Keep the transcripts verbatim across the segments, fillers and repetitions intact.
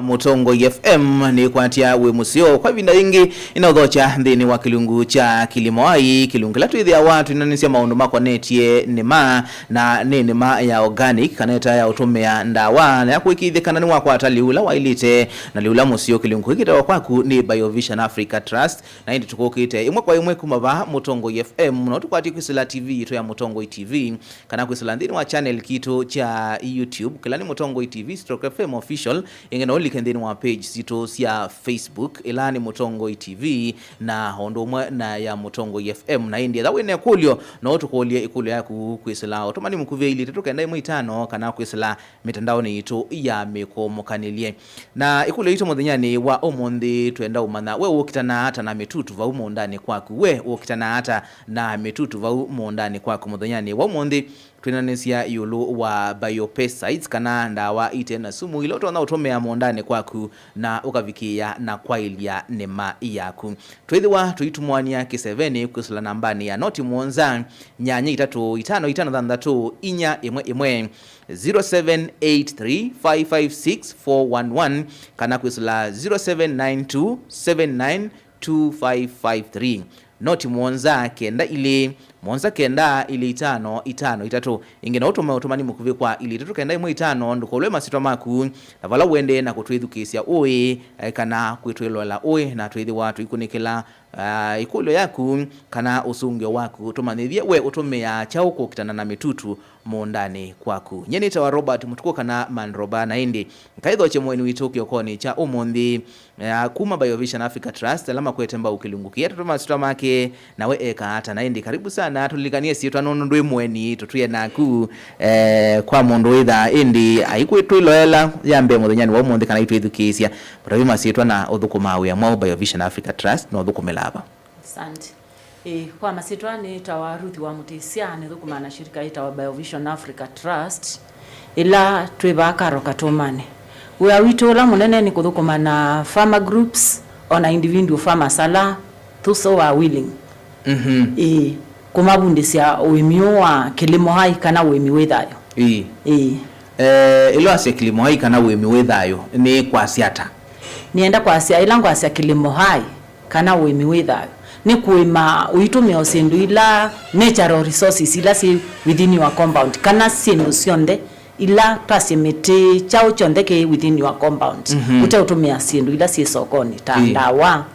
Mũtongoi F M nĩkwatya wĩ mũseo kwa ĩvinda yĩngĩ ĩnaũthokya nthĩnĩ wa kĩlungu kya Kilimo Hai, kĩlungu kĩla twĩthĩawa twĩnanĩsya maũndũ makonetye nĩma, na nĩ nĩma ya organic kana ĩta ya ũtũmĩa ndawa, na ya kũĩkĩĩthya kana nĩwakwata lĩu ũla waĩlĩte na lĩu ũla mũseo. Kĩlungu kĩĩ kĩtawa kwaku nĩ Biovision Africa Trust, na ĩndĩ tũkũkĩte ĩmwe kwa ĩmwe kuma va Mũtongoi F M, no tũkwatye kwĩsĩla T V yitũ ya Mũtongoi T V, kana kwĩsĩla nthĩnĩ wa channel kitũ kya YouTube, kĩla nĩ Mũtongoi T V stroke F M Official. Ĩngĩ no ũlike nthĩnĩ wa page sitũ sya Facebook, ĩla nĩ Mũtongoi T V, na o ũndũ ũmwe na ya Mũtongoi F M. Na ĩndĩ ethĩwa wĩ na ĩkũlyo, no ũtũkũlye ĩkũlyo yaku kwĩsĩla ũtũmani mũkuvĩ ilĩ itatũ kenda ĩmwe itano, kana kwĩsĩla mĩtandaonĩ yitũ ya mĩkũmũkanĩlye. Na ĩkũlyo yitũ mũthenyanĩ wa ũmũnthĩ, twenda ũmanya we ũũkitanaa ata na mĩtutu vau mũũndanĩ kwaku? We ũũkitanaa ata na mĩtutu vau mũũndanĩ kwaku? Mũthenyanĩ wa ũmũnthĩ, twĩnanĩsya ĩũlũ wa biopesticides, kana ndawa ite na sumu ila ũtonya ũtũmĩa mũũndanĩ kwaku na ũkavikĩĩa na kwaĩlya nĩma yaku. Twĩthĩwa tũitumũanĩa kĩsevenĩ kwĩsĩla nambanĩ ya noti mũonza, nyanya itatũ, itano, itano, thanthatũ, inya, ĩmwe, ĩmwe, zero seven eight three five five six four one one, kana kwĩsĩla zero seven nine two seven nine two five five three. Noti mũonza kenda ilĩ, mũonza kenda ilĩ itano itano itatũ. Ĩngĩ no ũtũme ũtũmani mũkuvĩ kwa ilĩ itatũ kenda ĩmwe itano, ndũkolwe masyĩtwa maku na vala ũendee na kũtwĩthukĩĩsya ũĩ, eh, kana kwĩtwĩloela ũĩ, na twĩthĩwa tũikũnĩkĩla, ah, ĩkũlyo yaku kana ũsũngĩo waku. Tũmanyĩthye we ũtũmĩaa kyaũ kũkitana na mĩtutu mũũndanĩ kwaku? Nyie nĩtawa Robert Mũtukũ kana Man Roba, na ĩndĩ nkaĩthokye mũeni witũ kĩokonĩ kya ũmũnthĩ, ya kuma Biovision Africa Trust, ala makwete mbau kĩlungu kĩĩ. Tũtũma masyĩtwa make, nawe eka ata? Na ĩndĩ karibu sana, tũlilikanie syĩtwa nũndũ ndwĩ mũeni, tũtwĩe naku, eh, kwa mũndũ wĩthaa ĩndĩ aikwĩtwĩloela ya mbee mũthenyanĩ wa ũmũnthĩ kana aitwĩthukĩĩsya. Mũtavye masyĩtwa na ũthũkũmaa wĩa mwaũ Biovision Africa Trust, na ũthũkũmĩlaa va? Asante. Ĩĩ, kwa masyĩtwa nĩtawa Ruth wa Mũtĩsya, nĩthũkũmaa na shirika yĩtawa Biovision Africa Trust, ĩla twĩ vaa Karo Katũmanĩ. Wĩa witũ ũla mũnene nĩ kũthũkũma na farmer groups, ona individual farmers ala those who are willing. Mhm. Ĩĩ, kũmavundĩsya ũĩmi ũũ wa Kilimo Hai kana ũĩmi wĩ thayũ. Ĩĩ. Ĩĩ. Eh, ĩla wasya Kilimo Hai kana ũĩmi wĩ thayũ, nĩ kwasya ata? Nĩenda kwasya, ĩla ngwasya Kilimo Hai, kana ũĩmi wĩ thayũ, nĩ kũĩma ũitũmĩa o syĩndũ ila natural resources ila syĩ within your compound, kana syĩndũ syonthe ila twasye mĩtĩ, kyaũ kyonthe kĩ within your compound, mhm, ũteũtũmĩa syĩndũ ila syĩ sokonĩ ta, ĩĩ, ndawa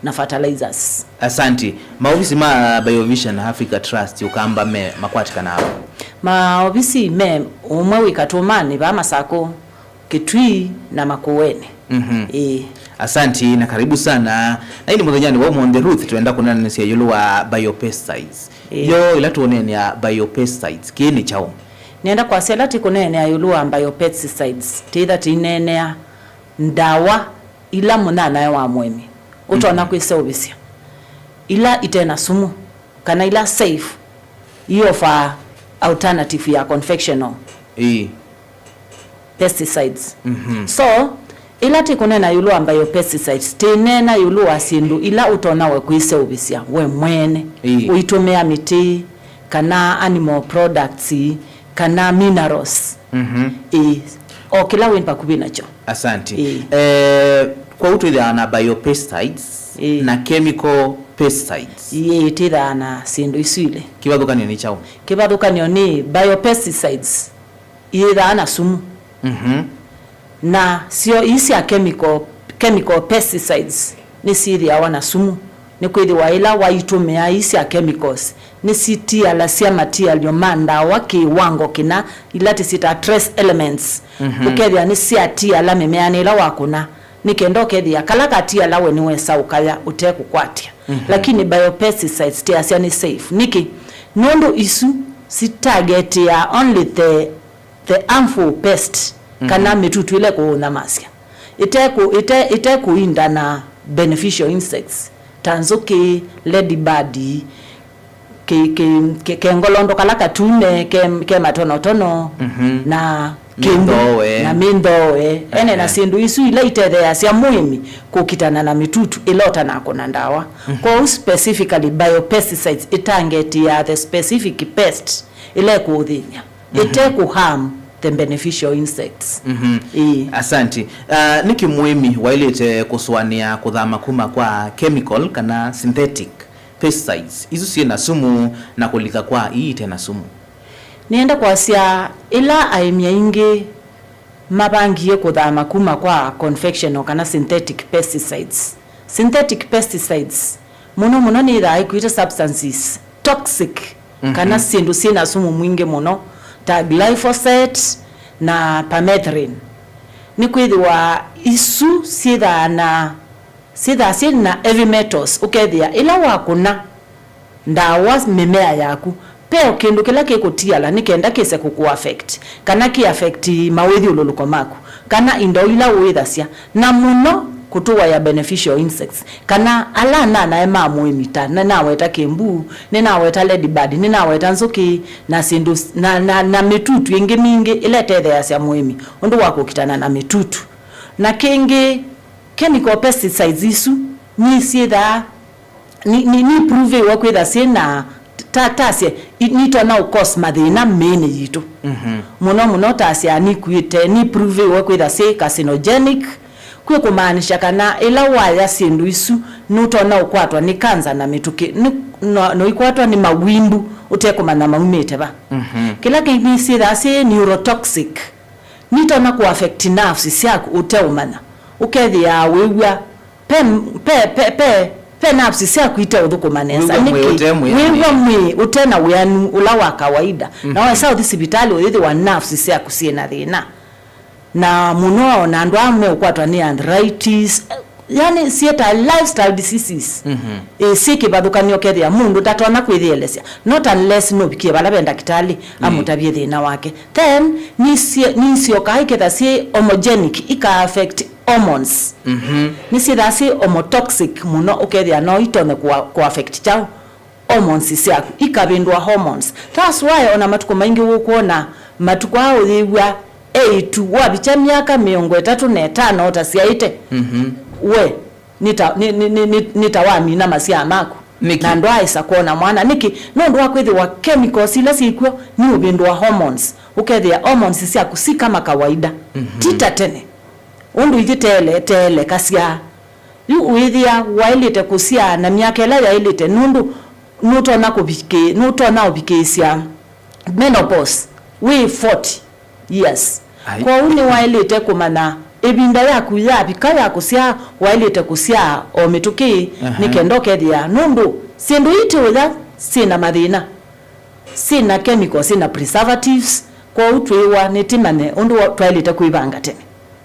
na fertilizers. Asanti. Maovisi ma Biovision Africa Trust Ũkamba me makwatĩkanaa va? Maovisi me ũmwe wĩ Katũmanĩ vaa Masakũ, Kitui na Makueni. Mhm. Ĩĩ. Asanti na karibu sana. Na ĩndĩ mũthenyanĩ wa ũmũnthĩ, Ruth, twenda kũneenanĩsya ĩũlũ wa biopesticides. Ĩĩ. Yo, ĩla tũũneenea biopesticides, kĩĩ nĩ kyaũ? Nĩenda kwasya ĩla tĩkũneenea ĩũlũ wa biopesticides, tĩitha tĩineenea ndawa ila mũnyanyae wa mũĩmi ũtonya, mhm, kwĩseũvĩsya, ila ite na sumu, kana ila safe, i offer alternative ya conventional, ĩĩ, pesticides. Mhm. So, ĩla tĩkũneena ĩũlũ wa biopesticides, tĩneena ĩũlũ wa syĩndũ ila ũtonya we kwĩseũvĩsya we mwene, ĩĩ, ũitũmĩa mĩtĩ, kana animal products, kana minerals. Mhm. Ĩĩ. O kĩla wĩ vakuvĩ nakyo. Asanti. Ĩĩ. Eh, kwoou twĩthĩawa na biopesticides, ĩĩ, na chemical pesticides. Ĩĩ, twĩthĩawa na syĩndũ isu ilĩ. Kĩvathũkany'o nĩ kyaũ? Kĩvathũkany'o nĩ biopesticides iyĩthaa na sumu. Mhm. Na syo ii sya chemical, chemical pesticides nĩsyĩthĩawa na sumu. Nĩkwĩthĩwa ĩla waitũmĩa ii sya chemicals, nĩsitialasya matialyo ma ndawa kĩwango kĩna, ila tĩsyĩtaa trace elements. Mhm. Ũkethĩa nĩsyatiala mĩmeanĩ ĩla wakũna, nĩ kenda ũkethĩa kala katiala we nĩwesa ũkaya ũte kũkwatya. Mhm. Lakini biopesticides tiasya nĩ safe. Nĩkĩ? Nũndũ isu sitagetĩaa only the, the harmful pest, kana, mhm, mĩtutu ĩla ĩkũũnyamasya, ĩtekũ-, ĩte-, ĩtekũinda na beneficial insects ta nzũkĩ, ladybird, kĩ-, kĩ-, kĩ-, kengolondo kala katune ke, ke matonotono, mhm, na kĩndũ, mĩnthoe, na mĩnthoe, ene na, ehe, syĩndũ isu ila itetheeasya mũĩmi kũkitana na mĩtutu ĩla ũtanakũna ndawa. Mhm. Kwoou specifically biopesticides ĩtangetĩaa the specific pest ĩla ĩkũũthĩny'a, mhm, ĩte kũ harm the beneficial insects. Mhm. Ĩĩ. Asanti. Uh, nĩkĩ mũĩmi waĩlĩte kũsũanĩa kũthama kuma kwa chemical kana synthetic pesticides isu syĩ na sumu na kũlika kwa ii ite na sumu? Nĩenda kwasya, ĩla aĩmi aingĩ mavangie kũthama kuma kwa conventional kana synthetic pesticides. Synthetic pesticides mũno mũno nĩyĩthaa ĩkuĩte substances toxic, mhm, kana syĩndũ syĩ na sumu mwingĩ mũno, ta glyphosate na permethrin. Nĩkwĩthĩwa isu syĩthaa na syĩthaa syĩ na heavy metals, ũkethĩa ĩla wakũna ndawa mĩmea yaku, ve o kĩndũ kĩla kĩkũtiala nĩ kenda kĩse kũkũ affect, kana kĩ affect mawĩthyũlũlũko maku, kana indo ila ũĩthasya, na mũno kũtũaĩa beneficial insects, kana ala ananae ma mũĩmi, ta nĩnaweta kĩmbu, nĩnaweta ladybird, nĩnaweta nzũkĩ, na syĩndũ s-, na, na, na mĩtutu ĩngĩ mingĩ ĩla ĩtetheeasya mũĩmi ũndũ wa kũkitana na mĩtutu. Na kĩngĩ, chemical pesticides isu nĩsyĩthaa ni, ni, ni prove-ĩwe kwĩtha syĩ na ta, tasye, i-, nitonya ũ cause mathĩna mĩĩnĩ yitũ. Mhm. Mũno mũno tasya nikuĩte, ni prove-ĩwe kwĩtha syĩ carcinogenic, kwĩ kũmaanisha kana ĩla waya syĩndũ isu nũtonya ũkwatwa nĩ kanza na mĩtũkĩ, nĩ, no, noikwatwa nĩ mawimbu ũtekũmanya maumĩte va. Mhm. Kĩla kĩngĩ nĩsyĩthaa syĩ neurotoxic, nitonya kũ affect nerves syaku ũteũmanya, ũkethĩaa wĩw'a pe, pe, pe, pe, pe nerves syaku iteũthũkũma nesa. Wĩw'a mwĩĩ ũte mwĩanĩe. Wĩw'a mwĩĩ ũte na wĩanu ũla wa kawaida. Mhm. Na waesa ũthi sivitalĩ ũyĩthĩwa nerves syaku syĩ na thĩna. Na mũno ona andũ aa meũkwatwa nĩ arthritis, yani syĩta lifestyle diseases. Mhm. Ĩ, syĩ kĩvathũkany'o ũkethĩa mũndũ ndatonya kwĩyĩelesya, not unless nũvikie vala ve ndakĩtalĩ, mm, amũtavye thĩna wake. Then, nisye-, nisyokaa iketha syĩ homogenic, ika affect hormones. Mhm. Nĩsyĩthaa syĩ homotoxic mũno, ũkethĩa no itonye kũa-, kũ affect kyaũ? Hormones syaku, ikavĩndũa hormones. That's why ona matukũ maingĩ ũkwona matukũ aa ũyĩw'a eĩtu wavikya myaka mĩongo ĩtatũ na ĩtano ũtasyaĩte, mhm, we nĩ ta, nĩ, nĩ, nĩ, nĩ, nĩ ta wamina masyaa maku. Nĩkĩ? Na ndwaaĩsa kwona mwana. Nĩkĩ? Nũndũ wa kwĩthĩwa chemicals ila syĩkw'o nĩ ũvĩndũa hormones. Ũkethĩa hormones syaku si kama kawaida. Mhm. Ti ta tene. Ũndũ ithyĩ teele, teelekasya. Yu ũĩthĩa waĩlĩte kũsyaa na myaka ĩla yaĩlĩte, nũndũ nũtonya kũvikĩ-, nũtonya ũvikĩĩsya menopause wĩ forty years. Ai. Kwoou nĩwaĩlĩte kũmanya ĩvinda yaku yavika ya kũsyaa, waĩlĩte kũsyaa o mĩtũkĩ, aha, nĩ kenda ũkethĩa, nũndũ syĩndũ ii ti ũya syĩ na mathĩna, syĩ na chemicals, syĩ na preservatives, kwoou twĩĩwa nĩtĩmanye ũndũ wa-, twaĩlĩte kwĩvanga tene.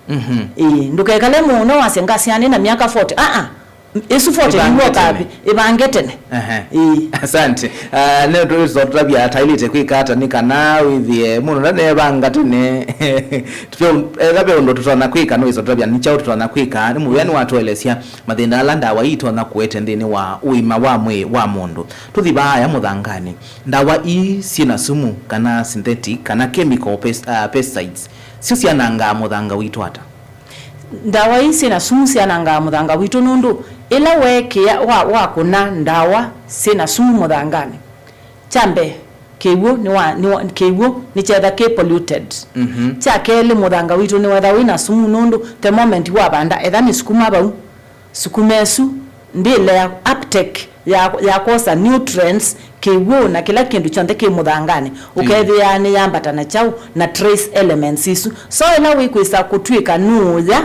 Mhm. Ĩĩ, ndũkekale mũno wasya ngasya nĩ na myaka forty. Aa, ĩsu forty nĩw'o kavi, ĩvange tene. Ehe. Ĩĩ. Asante. Ah, nĩ tũtavya taĩlĩte kwĩka ata nĩ kana wĩthĩe mũndũ ndanevanga tene? Etha ve ũndũ tũtonya kwĩka, nĩwĩsa tũtavya nĩ kyaũ tũtonya kwĩka, nĩ mũvea nĩwatũelesya mathĩna ala ndawa ii itonya kũete nthĩnĩ wa ũima wa mwĩĩ wa mũndũ. Tũthi vaaya mũthanganĩ. Ndawa ii syĩ na sumu, kana synthetic, kana chemical pes-, ah, pesticides, syo syanangaa mũthanga witũ ata? Ndawa ii syĩ na sumu syanangaa mũthanga witũ nũndũ ĩla weekĩa wa, wakũna ndawa syĩ na sumu mũthanganĩ, kya mbee, kĩw'ũ nĩwa, nĩwa, kĩw'ũ nĩkyetha kĩ polluted. Mhm. Kya kelĩ, mũthanga witũ nĩwetha wĩ na sumu nũndũ the moment wavanda, etha nĩ sukuma vau, sukuma ĩsu ndĩlea uptake ya, ya kwosa nutrients, kĩw'ũ na kĩla kĩndũ kyonthe kĩ mũthanganĩ, mm, ũkethĩaa nĩyambata na kyaũ na trace elements isu. So ĩla wĩkwĩsa kũtw'ĩka nũũya,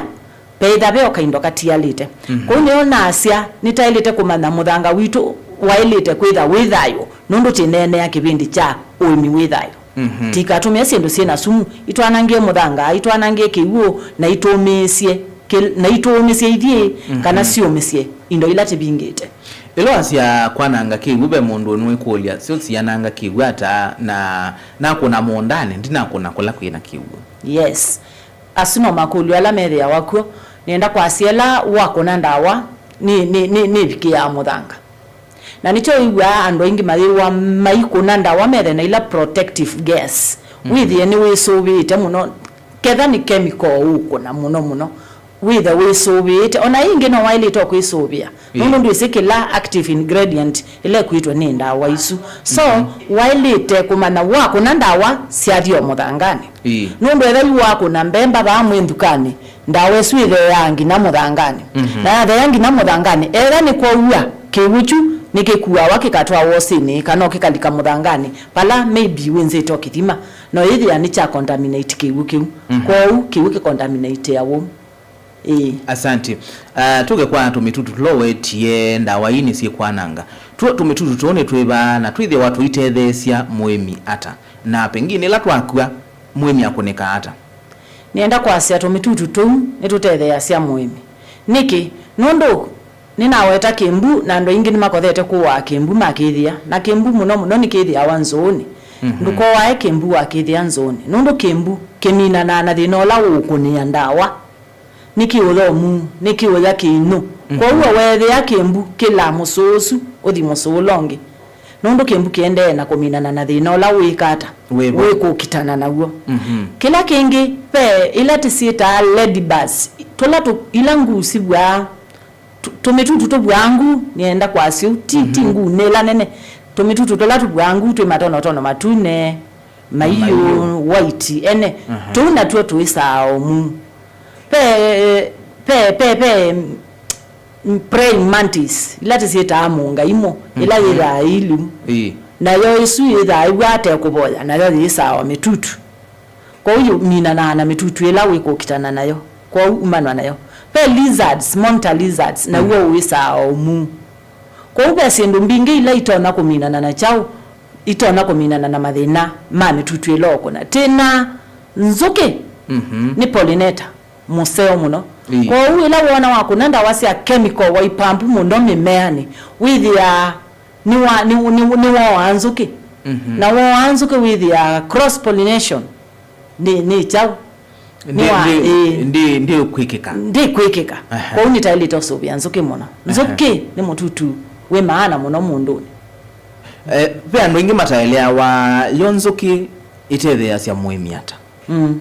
veĩtha ve o kaindo katialĩte. Mhm. Kwoou nĩyo nasya nĩtaĩlĩte kũmanya mũthanga witũ waĩlĩte kwĩtha wĩ thayũ, nũndũ tĩneenea kĩvĩndĩ kya ũĩmi wĩ thayũ. Mhm. Tikatũmĩe syĩndũ syĩ na sumu, itwanangĩe mũthanga, itwanangĩe kĩw'ũ, na itũmĩĩsye kĩ-, na itũũmĩsye ithyĩ, mhm, kana siũmĩsye indo ila tĩvingĩte. Ĩla wasya kwananga kĩw'ũ, ve mũndũ nĩwĩkũlya, syo siananga kĩw'ũ ata, na nakũna mũũndanĩ, ndinakũna kũla kwĩ na kĩw'ũ? Yes. Asu no makũlyo ala methĩawa kw'o. Nĩenda kwasya ĩla wakũna ndawa, nĩ, nĩ, nĩ, nĩvikĩaa mũthanga. Na nĩkyo wĩw'aa andũ aingĩ mayĩw'a maikũna ndawa methe na ila protective gears. Mhm. Wĩthĩe nĩwĩsũvĩĩte mũno, ketha nĩ chemical ũũkũna mũno mũno, wĩthe wĩsũvĩĩte. Ona ĩngĩ no waĩlĩte o kwĩsũvĩa, ĩĩ, nũndũ ndwĩsĩ kĩla active ingredient ĩla ĩkwĩtwe nĩ ndawa isu. So, mhm, waĩlĩte kũmanya wakũna ndawa syathi o mũthanganĩ. Ĩĩ. Nũndũ ethwa yu wakũna mbemba vaa mwĩ ndukanĩ, ndawa ĩsu ĩtheeaa nginya mũthanganĩ. Mhm. Na yatheea nginya mũthanganĩ, ethwa nĩ kwaua kĩw'ũ kyu nĩkĩkuawa kĩkatwawa ũsĩnĩ kana o kĩkalika mũthanganĩ, vala maybe wĩnzĩte o kĩthima, no yĩthĩa nĩ kya contaminate kĩw'ũ kĩu. Mhm. Kwoou kĩw'ũ kĩcontaminatea wou. Ĩĩ. Asante. Ah, tũke kwa tũmĩtutu tũla ũwetie ndawa ii nĩsyĩkwananga. Tuo tũmĩtutu tũũ nĩ twĩva na twĩthĩawa tũitetheesya mũĩmi ata? Na pengine ĩla twakw'a, mũĩmi akũnĩkaa ata? Nĩenda kwasya tũmĩtutu tũu nĩtũtetheeasya mũĩmi. Nĩkĩ? Nũndũ nĩnaweta kĩmbu, na andũ aingĩ nĩmakothete kũaa kĩmbu makĩthĩa, na kĩmbu mũno mũno nĩkĩthĩawa nzũũnĩ. Mhm. Ndũkoae kĩmbu wakĩthĩa nzũũnĩ, nũndũ kĩmbu kĩminanaa na thĩna ũla ũũkũnĩa ndawa. Nĩkĩũya ũmuu, nĩkĩũya kĩinyũ. Mhm. Kwoou weethĩa kĩmbu kĩla mũsũũ ũsu, ũthi mũsũũ ũla ũngĩ. Nũndũ kĩmbu kĩendee na kũminana na thĩna ũla wĩka ata? Wĩvo. Wĩkũkitana naw'o. Mhm. Kĩla kĩngĩ, ve ila tĩsyĩtaa ladybirds, tũla tũ-, ila nguu sivwaa, tũ-, tũmĩtutu tũvwaa nguu, nĩenda kwasya ũu, ti, ti, mhm, nguu nĩ ila nene. Tũmĩtutu tũla tũvwaa nguu twĩ matonotono matune, maiũ, maiũ, white, ene. Aha. Tũu natw'o tũĩsaa ũmuu. Ve, ve, ve, ve, mm, praying mantis, ila tĩsyĩtaa mũngaimũ, ila, mhm, yĩthaa ĩilu. Ĩĩ. Nayo ĩsu yĩthaa ĩw'a ate kũvoya, nayo yĩsaa o mĩtutu. Kwoou yĩminanaa na mĩtutu ĩla wĩkũkitana nayo. Kwoou umanwa nayo. Ve lizards, monitor lizards, naw'o, mm, wĩsaa o ũmuu. Kwoou ve syĩndũ mbingĩ ila itonya kũminana na kyaũ, itonya kũminana na mathĩna ma mĩtutu ĩla ũkũna. Twĩ na nzũkĩ, mhm, nĩ pollinator mũseo mũno. Ĩĩ. Kwoou ĩla woona wakũna ndawa sya chemical waipampu mũno mĩmeanĩ, wĩthĩaa nĩwa-, nĩ-, nĩ-, nĩwooaa nzũkĩ. Mhm. Na wooaa nzũkĩ wĩthĩaa cross pollination nĩ, nĩ kyaũ? Ndi-, nĩwa-, ndi-, ĩĩ, ndi-, ndikwĩkĩka. Ndikwĩkĩka. Aha. Kwoou nĩtaĩlĩte ũsũvĩa nzũkĩ mũno. Aha. Nzũkĩ nĩ mũtutu wĩ maana mũno mũndũnĩ. Eh, ve andũ aingĩ mataeleawa yo nzũkĩ ĩtetheeasya mũĩmi ata. Mm.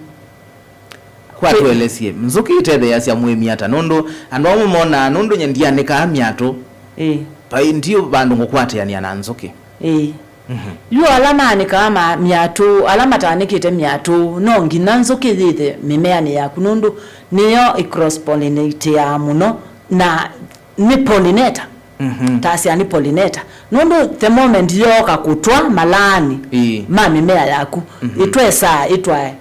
Kwa twĩ- tũelesye, nzũkĩ ĩtetheeasya mũĩmi ata? Nũndũ andũ amwe monaa, nũndũ nye ndianĩkaa myatũ, ĩĩ, vai ndiũ vandũ ngũkwatĩanĩa na nzũkĩ. Ĩĩ. Mhm. Yu ala maanĩkaa ma-, myatũ, ala mataanĩkĩte myatũ, no nginya nzũkĩ yĩthe mĩmeanĩ yaku, nũndũ nĩyo ĩ cross pollinateaa mũno, na nĩ pollinator. Mhm. Tasya nĩ pollinator. Nũndũ the moment yooka kũtwa malaanĩ, ĩĩ, ma mĩmea yaku, mhm, ĩtwesaa ĩtwae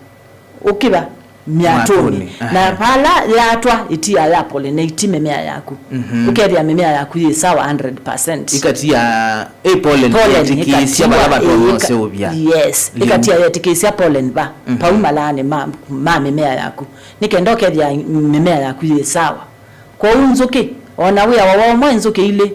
ũkĩva myatũnĩ. Myatũnĩ, na, aha, vala yatwa ĩtia ya pollinate mĩmea yaku. Mhm. Ũkethĩa mĩmea yaku yĩ sawa hundred percent. Ĩkatia, ĩ pollen, pollen ĩtĩkĩĩsya ĩkatiwa, vala vatũũseũvya. Yes, ĩkatia yetĩkĩĩsya pollen va, mhm, pau malaanĩ ma, ma mĩmea yaku. Nĩ kenda ũkethĩa mĩmea yaku yĩ sawa. Kwoou nzũkĩ, ona wĩawa wa ũmwe nzũkĩ ilĩ,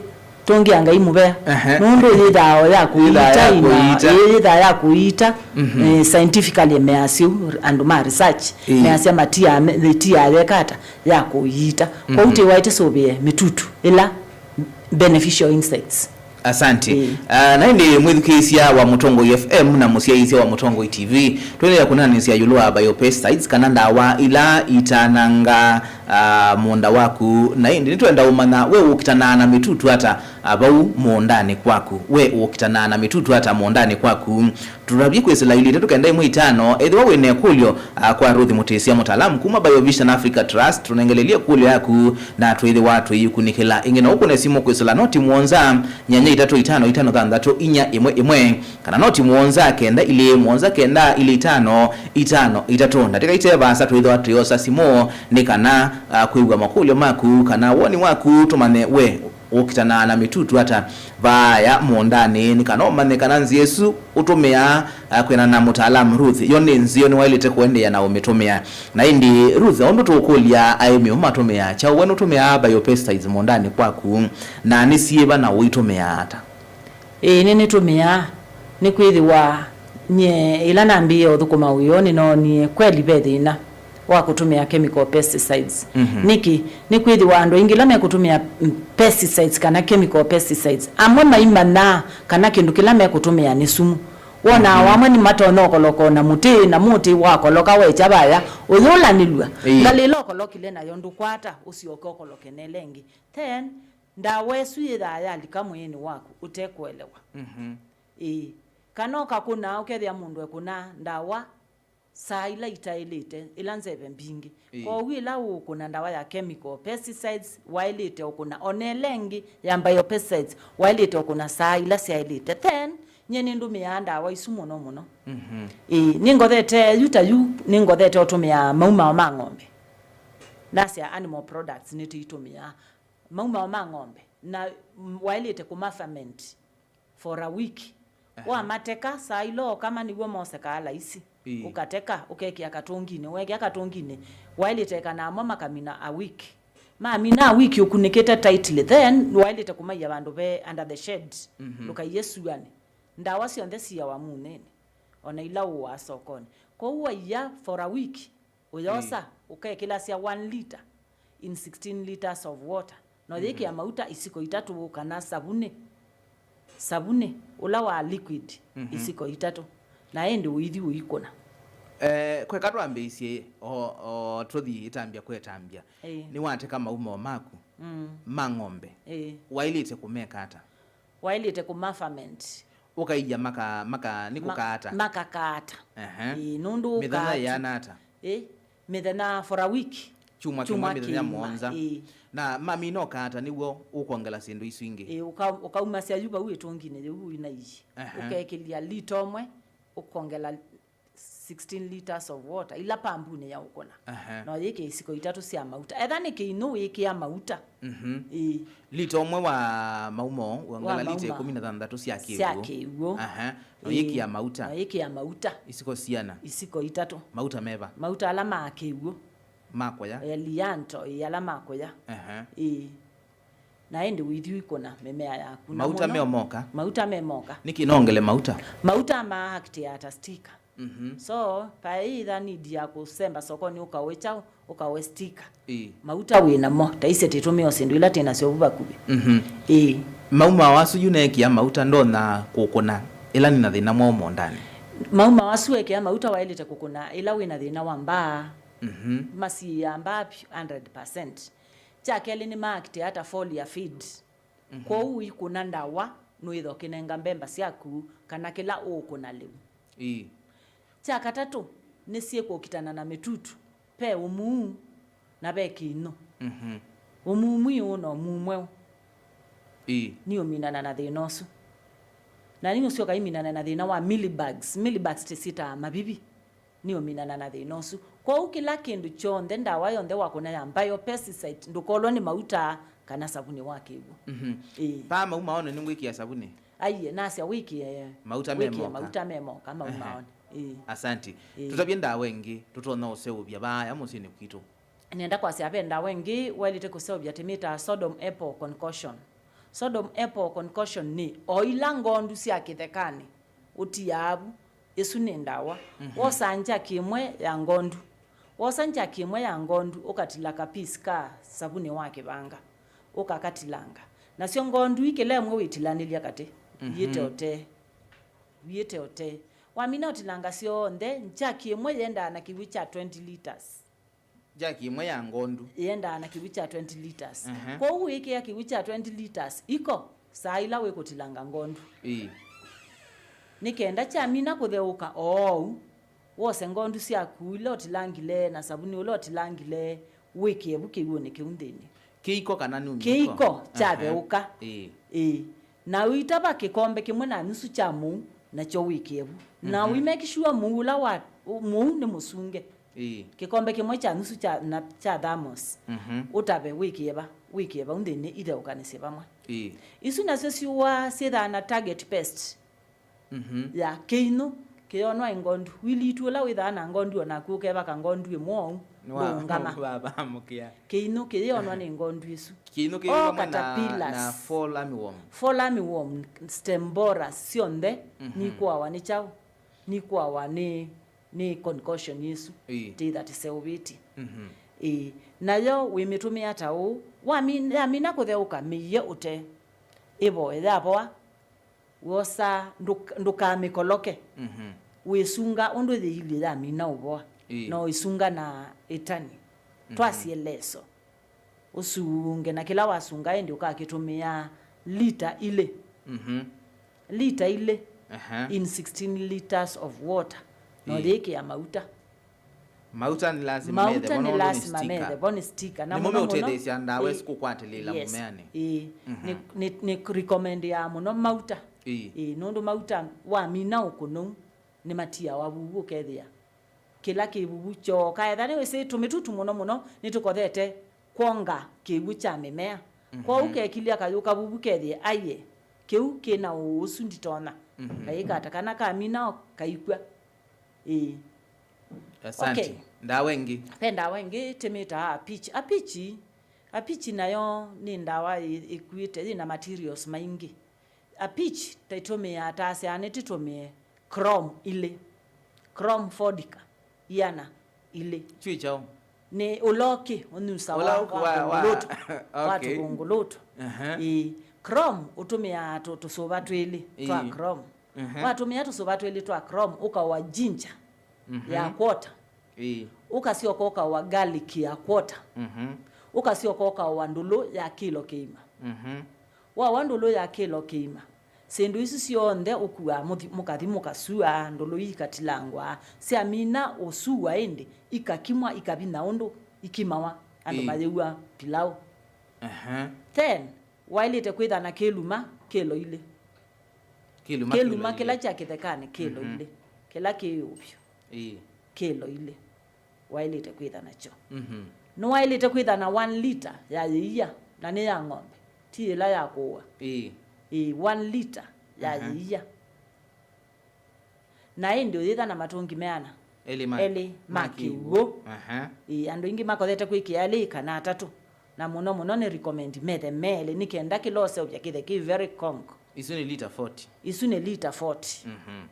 tũngĩa Ngai mũvea. Ehe. Nũndũ yĩthaa o ya kũiita, yĩthaa ya kũiita, ĩĩ, yĩthaa ya kũiita, mhm, eh, scientifically measya ũu, andũ ma research, ĩĩ, measya matia, me-, ĩtia yeka ata ya kũiita. Kwoou, mhm, tĩwaĩte sũvĩe mĩtutu ĩla beneficial insects. Asante. Ĩĩ. Ah, na ĩndĩ mwĩthukĩĩsya wa Mũtongoi F M na mũsyaĩĩsya wa Mũtongoi T V, tũendeea kũnanĩsya ĩũlũ wa biopesticides kana ndawa ila itananga ah, mũũnda waku. Na ĩndĩ nĩtwenda ũmanya we ũkitanaa na mĩtutu ata, ah, vau mũũndanĩ kwaku. We ũkitanaa na mĩtutu ata mũũndanĩ kwaku? Tũtavye kwĩsĩla ilĩ itatũ kenda ĩmwe itano. Ethĩwa wĩ na ĩkũlyo, ah, kwa Ruth Mũtĩsya, mũtaalamu kuma Biovision Africa Trust, tũnengelelye ĩkũlyo yaku na twĩthĩwa tũikunĩkĩla. Ĩngĩ no ũkũne simũ kwĩsĩla noti mũonza, nyanya itatũ itano itano thanthatũ inya ĩmwe ĩmwe. Kana noti mũonza kenda ilĩ mũonza kenda ilĩ itano itano itatũ. Ndatĩka ite vaasa twĩthĩwa tũyosa simũ nĩ kana, ah, kwĩw'a makũlyo maku kana woni waku tũmanye we ũkitanaa na mĩtutu ata vaaya mũũndanĩ, nĩ kana ũmanye kana nzĩa ĩsu ũtũmĩaa, ah, kwĩana na mũtaalamu Ruth, yo nĩ nzeo nĩwaĩlĩte kũendeea na ũmĩtũmĩa. Na ĩndĩ Ruth, ũndũ tũũkũlya aĩmi ũmatũmĩaa kyaũ, we nũtũmĩaa biopesticides mũũndanĩ kwaku, na nĩ syĩva na ũitũmĩaa ata? Ĩĩ, nĩnĩtũmĩaa. Nĩkwĩthĩwa nyie ĩla nambĩĩe ũthũkũma wĩoo nĩnoonie kweli ve thĩna wa kũtũmĩa chemical pesticides. Mhm. Nĩkĩ? Nĩkwĩthĩwa andũ aingĩ ĩla mekũtũmĩa, mm, pesticides kana chemical pesticides, amwe maimanyaa kana kĩndũ kĩla mekũtũmĩa nĩ sumu. Wonaa, mhm, amwe nĩmatonya ũkoloka na mũtĩ, na mũtĩ wakoloka wekya vaya, ũyũlanĩlw'a. Ĩĩ. Ngalĩ ĩla ũkolokile nayo ndũkwata, ũsyoke ũkoloke na ĩla ĩngĩ. Then, ndawa ĩsu yĩthaa yalika mwĩĩnĩ waku ũtekũelewa. Mhm. Ĩĩ. Kana ũkakũna, ũkethĩa mũndũ ekũna ndawa saa ila itaĩlĩte, ila nzeve mbingĩ. Ĩĩ. Kwoou ĩla ũũkũna ndawa ya chemical, pesticides, waĩlĩte ũkũna, o na ĩla ĩngĩ ya biopesticides, waĩlĩte ũkũna saa ila syaĩlĩte. Then, nyie nĩndũmĩaa ndawa isu mũno mũno. Mhm. Ĩĩ, nĩngothete yu ta yu, nĩngothete ũtũmĩaa maumao ma ng'ombe. Nasya animal products nĩtũitũmĩaa. Maumao ma ng'ombe, na, mm, waĩlĩte kũma ferment for a week. Aha. Wamateka, saa ila ũkama nĩw'o mosekaa laisi. Ĩĩ. Ũkateka, ũkekĩa katũnginĩ. Wekĩa katũnginĩ, waĩlĩte ĩkana amwe makamina a week. Mamina a week ũkunĩkĩte tightly, then waĩlĩte kũmaia vandũ ve under the shed. Mhm. Ndũkaiye syũanĩ. Ndawa syonthe siawa munĩnĩ, o na ila ũaa sokonĩ. Kwoou waia for a week, ũyosa, ĩĩ, ũkekĩlasya one litre in sixteen litres of water. Na ũyĩkĩa, mhm, mauta isiko itatũ kana savunĩ. Savunĩ ũla wa liquid, mhm, isiko itatũ. Na ĩndĩ ũithi ũikũna. Eh, kweka twambĩĩsye, o, o, tũthi ĩtambya kwa ĩtambya. Ĩĩ. Nĩwateka maumao maku, mm, ma ng'ombe. Ĩĩ. Waĩlĩte kũmeka ata? Waĩlĩte kũma ferment. Ũkaia maka, maka, nĩ ma-, kũkaata? Makakaata. Ehe. Ĩĩ, nũndũ mĩthenya ũkaatu. Ĩana ata? Ĩĩ, mĩthenya for a week. Kyumwa kĩmwe, kyumwa mĩthenya kĩima, mũonza. Ĩĩ. Na mamina ũkaata nĩw'o ũkwongela syĩndũ isu ingĩ? Ĩĩ, ũka-, ũkaumasya yu vau ĩtũnginĩ yĩu wĩna ii. Ehe. Ũkekĩlya lita ũmwe, ũkongela sixteen litres of water, ila pambunĩ ya ũkũna. Aha. Na ũyĩkĩa isiko itatũ sya mauta. Etha nĩ kĩinũ wĩkĩa mauta. Mhm. Ĩĩ. Lita ũmwe wa maumo, wongela lita ĩkũmi na thanthatũ sya kĩw'ũ. Sya kĩw'ũ. Aha. Na ũyĩkĩa mauta. Na ũyĩkĩa mauta. Isiko siana? Isiko itatũ. Mauta meva? Mauta ala ma kĩw'ũ. Ma kũya? Elianto, ĩĩ, ala ma kũya. Aha. Ĩĩ. Na ĩndĩ ũithi ũikũna mĩmea yaku. Na mauta mũno, me o moka? Mauta me moka. Nĩkĩ nongele mauta? Mauta ma act ya ta sticker. Mhm. So, paĩ either need ya kũsemba sokonĩ ũkawe kyaũ, ũkawe sticker. Ĩĩ. Mauta wĩ namo, ta iseti tũmĩo syĩndũ ila twĩ nasyo vu vakuvĩ. Mhm. Ĩĩ. Maumao asu yu neekĩa mauta ndonya kũkũna ĩla nĩ na thĩna mwaũ mũũndanĩ? Maumao asu ekĩa mauta waĩlĩte kũkũna ĩla wĩ na thĩna wa mbaa. Mhm. Masiĩaa mbaa vyũ hundred percent. Kya kelĩ nĩ ma act ata foliar feed. Mhm. Kwoou ũikũna ndawa, nũĩtha ũkĩnenga mbemba syaku kana kĩla ũũkũna lĩu. Ĩĩ. Kya katatũ, nĩ syĩkũkitana na mĩtutu, ve ũmuu na ve kĩinũ. Mhm. Ũmuu mwiũ na ũmuu mweũ. Ĩĩ. Nĩ ũminana na thĩna ũsu. Na nĩ ũsyoka iminana na thĩna wa mealybugs. Mealybugs tĩsyĩtaa mavivi. Nĩ ũminana na thĩna ũsu. Kwoou kĩla kĩndũ kyonthe, ndawa yonthe wakũna ya biopesticide, ndũkolwa nĩ mauta kana savunĩ wa kĩw'ũ. Mhm. Ĩĩ. Paa maumaonĩ nĩngwĩkĩa savunĩ? Aiye, nasya wĩkĩe. Mauta me moka. Wĩkĩe mauta me moka, maumaonĩ. Ehe. Ĩĩ. Asanti. Ĩĩ. Tũtavye ndawa ĩngĩ tũtonya ũseũvya vaaya mũsyĩnĩ kwitũ. Nenda kwasya ve ndawa ĩngĩ waĩlĩte kũseũvya tĩmĩtaa Sodom Apple Concoction. Sodom Apple Concoction nĩ o ila ngondu sya kĩthekanĩ ũtiaa vu. Ĩsu nĩ ndawa. Mhm. Wosa njaki ĩmwe ya ngondu. Wosa njaki ĩmwe ya ngondu, ũkatila kapisi ka savunĩ wa kĩvanga. Ũkakatilanga. Nasyo ngondu ii kĩla ĩmwe wĩtilanĩlya katĩ. Mhm. Iĩte ũtee. Iĩte ũtee. Wamina ũtilanga syonthe, njaki ĩmwe yendaa na kĩw'ũ kya twenty litres. Njaki ĩmwe ya ngondu. Yendaa na kĩw'ũ kya twenty litres. Ehe. Kwoou wĩkĩa kĩw'ũ kya twenty litres iko saa ila wĩkũtilanga ngondu. Ĩĩ. Nĩ kenda kyamina kũtheũka oou, wose ngondu syaku ila ũtilangile na savunĩ ũla ũtilangile, wĩkĩe vu kĩw'ũnĩ kĩu nthĩnĩ. Kĩiko kana nĩ kĩiko? Kĩiko kyatheũka. Ehe. Ĩĩ. Ĩĩ. Na ũitava kĩkombe kĩmwe na nusu kya mũu, nakyo wĩkĩe vu. Na, mhm, ũimekishiwa mũu ũla wa, mũu nĩ mũsunge. Ĩĩ. Kĩkombe kĩmwe kya nusu kya, na, kya thermos. Mhm. Ũtave wĩkĩe va, wĩkĩe vau nthĩnĩ itheũkanĩsye vamwe. Ĩĩ. Isu nasyo syũa syĩthaa na target pest, mhm, ya kĩinũ kĩyonwa nĩ ngondu. Wilitu ũla wĩthaa na ngondu, o naku ũkevaka ngondu ĩmwe ũu, nĩwa-, ndũũngama. Nĩwavamũkĩa. Kĩinũ kĩyonwa, aha, nĩ ngondu ĩsu. Kĩinũ kĩyonwa na, caterpillars, na fall armyworm. Fall armyworm, stem borers, syonthe, mhm, nikũawa nĩ kyaũ? Nikũawa nĩ nĩ concoction ĩsu, ĩĩ, tĩtha tĩseũvĩtye. Mhm. Ĩĩ. Nayo wĩmĩtũmĩa ta ũũ, wami-, yamina kũtheũka, mĩie ũtee. Ĩvoe, yavoa, Wosa ndũk-, ndũkamĩkoloke. Mhm. Wĩsunga ũndũ yĩilyĩ yamina ũvoa. Ĩĩ. Na ũisunga na ĩtani. Mhm. Twasye leso. Ũsunge na kĩla wasunga ĩndĩ ũkakĩtũmĩa lita ilĩ. Mhm. Lita ilĩ. Aha. In sixteen liters of water. Na Ĩĩ. ũyĩkĩa mauta. Mauta nĩ lasima methe, Mauta nĩ lasima methe, vo nĩ sticker. Na nĩmo mũno mũno, meũtetheesya ndawa ĩĩ, ĩsu kũkwatĩlĩĩla, yes, mũmeanĩ. Ĩĩ. Mhm. Nĩ, nĩ, nĩ recommend ya mũno mauta. Ĩĩ. Ĩĩ, nũndũ mauta wamina ũkũnũu, nĩmatiawa vuvu ũkethĩa kĩla kĩvuvu kyooka. Etha nĩwĩsĩ tũmĩtutu mũno mũno nĩtũkothete kwonga kĩw'ũ kya mĩmea. Mhm. Kwoou kekilya kayũ kavuvu kethĩe, aiye, kĩu kĩna ũũ ũsu nditonya. Mhm. Kayĩkata kana kamina o kaikw'a. Ĩĩ. Asante. Okay. Ndawa ĩngĩ? Ve ndawa ĩngĩ tĩmĩtaa apichi. Apichi, apichi nayo nĩ ndawa ĩ-, ĩkuĩte, yĩna materials maingĩ. Apichi taitũmĩaa, taasya nĩtĩtũmĩe chrome ilĩ. Chrome forty ka iana ilĩ. Twĩ kyaũ? Nĩ ũla ũkĩ ũnyusawa. Ũla ũkĩ wa, wa, wa ngũngũlũtũ. Wa, okay, tũngũngũlũtũ. Aha. Ĩĩ. Chrome ũtũmĩaa tũ-, tũsũva twĩlĩ twa, ĩĩ, chrome. Mhm. Watũmĩa tũsũva twĩlĩ twa chrome, ũkaũa ginger, mhm, ya quarter. Ĩĩ. Ũkasyoka ũkaũa garlic ya quarter. Mhm. Ũkasyoka ũkaũa ndũlũ ya kĩlo kĩima. Mhm. Waũa ndũlũ ya kĩlo kĩima, syĩndũ isu syonthe ũkuaa mũthi-, mũkathi mũkasua, ndũlũ ii ikatilangwa, syamina ũsua ĩndĩ, ikakimwa, ikavinya ũndũ ikimawa, andũ, ĩĩ, mayĩw'a pilau. Aha. Then, waĩlĩte kwĩtha na kĩluma kĩlo ilĩ. Kĩluma, kĩluma kĩlo ilĩ. Kĩla kya kĩthekanĩ kĩlo, mhm, ilĩ. Kĩla kĩ ũvyũ. Ĩĩ. Kĩlo ilĩ. Waĩlĩte kwĩtha nakyo. Mhm. Nĩwaĩlĩte kwĩtha na one lita ya yĩia, na nĩ ya ng'ombe, ti ĩla ya kũũa. Ĩĩ. Ĩĩ, one lita ya, aha, yĩia. Na ĩndĩ ũyĩtha na matũngi meana? Elĩ ma, elĩ ma, ma kĩw'ũ. Kĩw'ũ. Aha. Ĩĩ, andũ aingĩ makothete kwĩkĩa elĩ kana atatũ. Na mũno mũno nĩ recommend methe melĩ nĩ kenda kĩla ũseũvya kĩthe kĩ very conk. Isu nĩ lita forty. Isu nĩ lita forty. Mhm.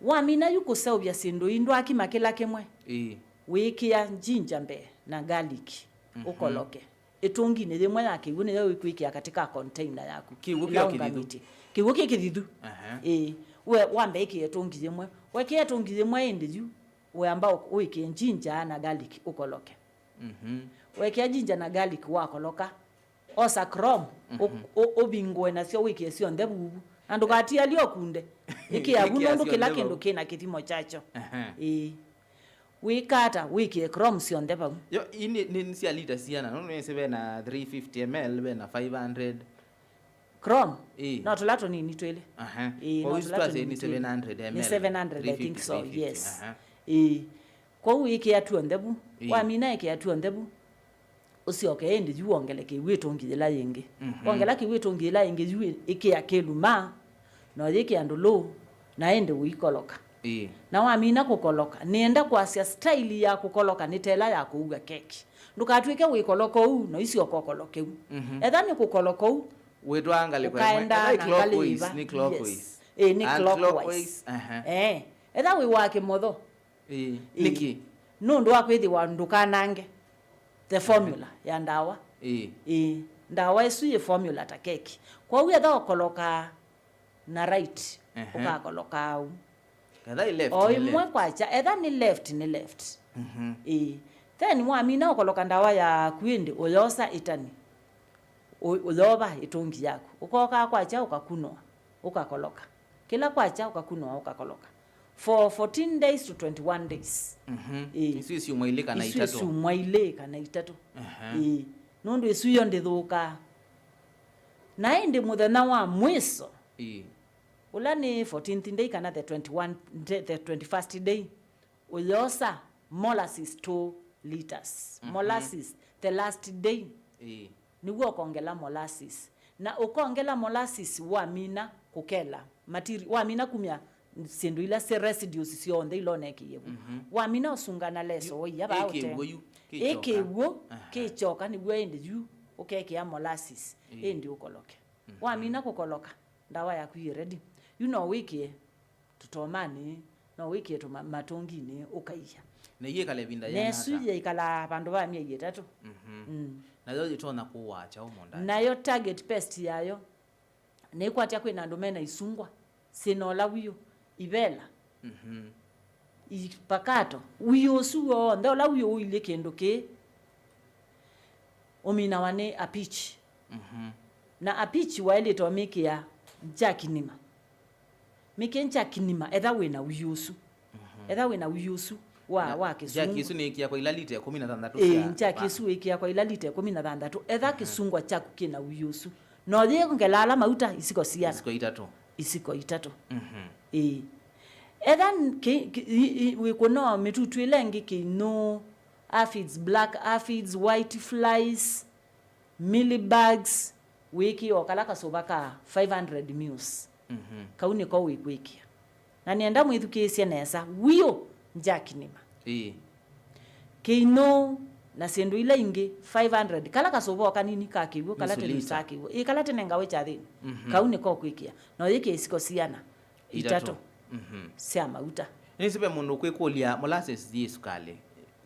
Wamina yu kũseũvya syĩndũ ii, ndwakima kĩla kĩmwe. Ĩĩ. Wĩkĩa ginger mbee na garlic, mhm, ũkoloke. Ĩtũnginĩ yĩmwe ya kĩw'ũ nĩyo wĩkwĩkĩa katika container yaku. Kĩw'ũ ĩla kĩo kĩthithu. Ũngamĩtye. Kĩw'ũ kĩ kĩthithu. Aha. Ĩĩ. We wambe ĩkĩe ĩtũngi yĩmwe. Wekĩa ĩtũngi yĩmwe ĩndĩ yu, weamba ũ-, ũĩkĩe ginger na garlic ũkoloke. Mhm. Wekĩa ginger na garlic wakoloka, osa chrome, ũ-, mhm, ũ-, ũvingũe nasyo wĩkĩe syonthe vuvu. Na ndũkatialye ũkunde. Ĩkĩa vu, ĩkĩa nũndũ kĩla kĩndũ kĩna kĩthimo kyakyo. Aha. Ĩĩ. Wĩka ata? Wĩkĩe chrome syonthe vau. Yo, ii nĩ, nĩ, nĩ sya lita siana? Nũndũ nĩsĩ ve na three fifty M L, ve na five hundred. Chrome? Ĩĩ. No tũla tũnini twĩlĩ. Aha. Ĩĩ, no tũla tũnini twĩlĩ. Kwa hiyo nĩ seven hundred M L, nĩ seven hundred, I think so, three fifty, yes. Aha. Ĩĩ. Kwoou ĩkĩa tw'onthe vu. Ĩĩ. Wamina ĩkĩa tw'onthe vu. Ũsyoke ĩndĩ yu wongele kĩw'ũ ĩtũngi yĩla yĩngĩ. Mhm. Wongela kĩw'ũ ĩtũngi yĩla yĩngĩ yu ĩ-, ĩkĩa kĩluma, na ũyĩkĩa ndũlũ, na ĩndĩ ũikoloka. Ĩĩ. Na wamina kũkoloka, nĩenda kwasya style ya kũkoloka nĩ ta ĩla ya kũua keki. Ndũkatw'ĩke wĩkoloka ũu, na ũisyoka ũkoloke ũu. Mhm. Etha nĩ kũkoloka ũu, wĩtwaa ngalĩko ĩmwe. Ũkaenda na ngalĩ ĩva. Etha nĩ clockwise, nĩ clockwise. Yes. Ĩĩ, nĩ clockwise. And clockwise, aha. Eh. Etha wĩ wa kĩmotho, Ĩĩ. Ĩĩ. Nĩkĩ? Nũndũ wa kwĩthĩwa ndũkanange the formula, mhm, ya ndawa. Ĩĩ. Ĩĩ. Ndawa ĩsu yĩ formula ta keki. Kwoou etha ũkolokaa na right, ehe, ũkakolokaa ũu. Etha ĩ left, o nĩ ĩmwe left. Kwakya, etha nĩ left, nĩ left. Mhm. Ĩĩ. Then wamina ũkoloka ndawa yaku ĩndĩ, ũyosa ĩtani. Ũ-, ũyova ĩtũngi yaku. Ũkokaa kwakya ũkakunũa, ũkakoloka. Kĩla kwakya ũkakunũa ũkakoloka. For fourteen days to twenty-one days. Mhm. Ĩĩ. Isu ĩ syumwa ilĩ kana itatũ? Isu ĩ syumwa ilĩ kana itatũ. Aha. Ĩĩ. Nũndũ ĩsu yo ndĩthũkaa. Na ĩndĩ mũthenya wa mwiso, ĩĩ, ũla nĩ fourteenth day kana the twenty-one, the, the twenty-first day, ũyosa molasses two liters. Mhm. Molasses, the last day. Ĩĩ. Nĩw'o ũkongela molasses. Na ũkongela molasses wamina kũkela matiri-, wamina kumya syĩndũ ila syĩ residues syonthe ila ũnekĩie vu. Mhm. Wamina ũsunga na leso, yu, ũia vaa ĩ ũte. Kĩw'ũ yu, ĩ kĩkyoka. Kĩw'ũ, aha, kĩkyoka nĩw'o ĩndĩ yu ũkekĩa molasses, ĩĩ, ĩndĩ ũkoloke. Mhm. Wamina kũkoloka, ndawa yaku yĩ ready. Yu no wĩkĩe tũtomanĩ, no wĩkĩe tũma-, matũnginĩ, ũkaia. Na iyĩkala ĩvinda yĩana ata? Nesu yĩikalaa vandũ va myei ĩtatũ. Mhm. Mm. Nayo yĩtonya kũwaa kyaũ mũũndanĩ? Nayo target pest yayo, Nĩkwatya kwĩna andũ mena isungwa syĩna ũla wiũ, ivela, mhm, ipakato, wiũ ũsu w'onthe, ũla wiũ ũilyĩ kĩndũ kĩĩ, ũminawa nĩ a pitch. Mhm. Na a pitch waĩlĩte ũmĩkĩa njakinima. Mĩkĩe njakinima, etha wĩna wiũ ũsu. Mhm. Etha wĩna wiũ ũsu wa, na wa kĩsungwa. Njaki ĩsu nĩĩkĩa kwa ila lita ĩkũmi na thanthatũ. Ĩĩ, sya njaki ma- ĩsu ĩkĩa kwa ila lita ĩkũmi na thanthatũ. Etha, mhm, kĩsungwa kyaku kĩna wiũ ũsu. Na ũyĩongela ala mauta isiko siana. Isiko itatũ. Isiko itatũ. Mhm. Ĩĩ. Etha n-, kĩ-, kĩ-, i-, i-, wĩkũna mĩtutu ĩla ĩngĩ, kĩinũ, aphids, black aphids, white flies, mealybugs, wĩkĩe o kala kasũva ka five hundred mils. Mhm. Kau nĩko wĩkwĩkĩa. Na nĩenda mwĩthukĩĩsye nesa, wiũ, njakinima. Ĩĩ. Kĩinũ na syĩndũ ila ingĩ, five hundred. Kala kasũva o kanini ka kĩw'ũ, kala tene. Nusu lita. Ka kĩw'ũ. Ĩĩ, kala tene ngawe kyathĩnĩ. Mhm. Kau nĩko kwĩkĩa. Na ũyĩkĩa isiko siana. Itatũ. Itatũ. Mhm. Sya mauta. Nĩsĩ ve mũndũ ũkwĩkũlya, molasses yĩ sukalĩ?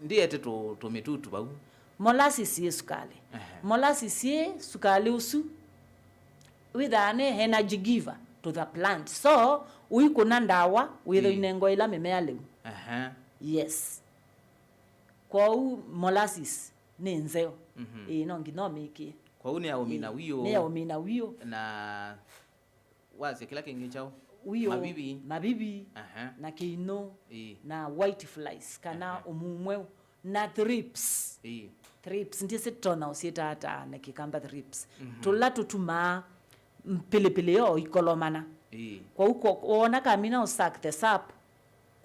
Ndiete tũ-, tũmĩtutu vau. Molasses yĩ sukalĩ. Ehe. Molasses yĩ sukalĩ ũsu wĩthaa nĩ energy giver to the plant. So, ũikũna ndawa, wĩtha, ĩĩ, ũinengo ĩla mĩmea lĩu. Ehe. Yes. Kwoou molasses nĩ nzeo. Mhm. Ĩĩ, no nginya ũmĩkĩe. Kwoou nĩ ya ũmina, ĩĩ, wiũ. Nĩ ya ũmina wiũ. Na wasya kĩla kĩngĩ kyaũ? Wiũ, mavivi. Mavivi, aha, na kĩinũ, ĩĩ, na white flies, kana, aha, ũmumweu, na thrips. Ĩĩ. Thrips, ndyĩsĩ tũtonya ũsyĩta ata na Kĩkamba thrips. Mhm. Tũla tũtumaa mpĩlĩpĩlĩ yo ikolomana. Ĩĩ. Kwoou ko-, woona kamina ũ suck the sap,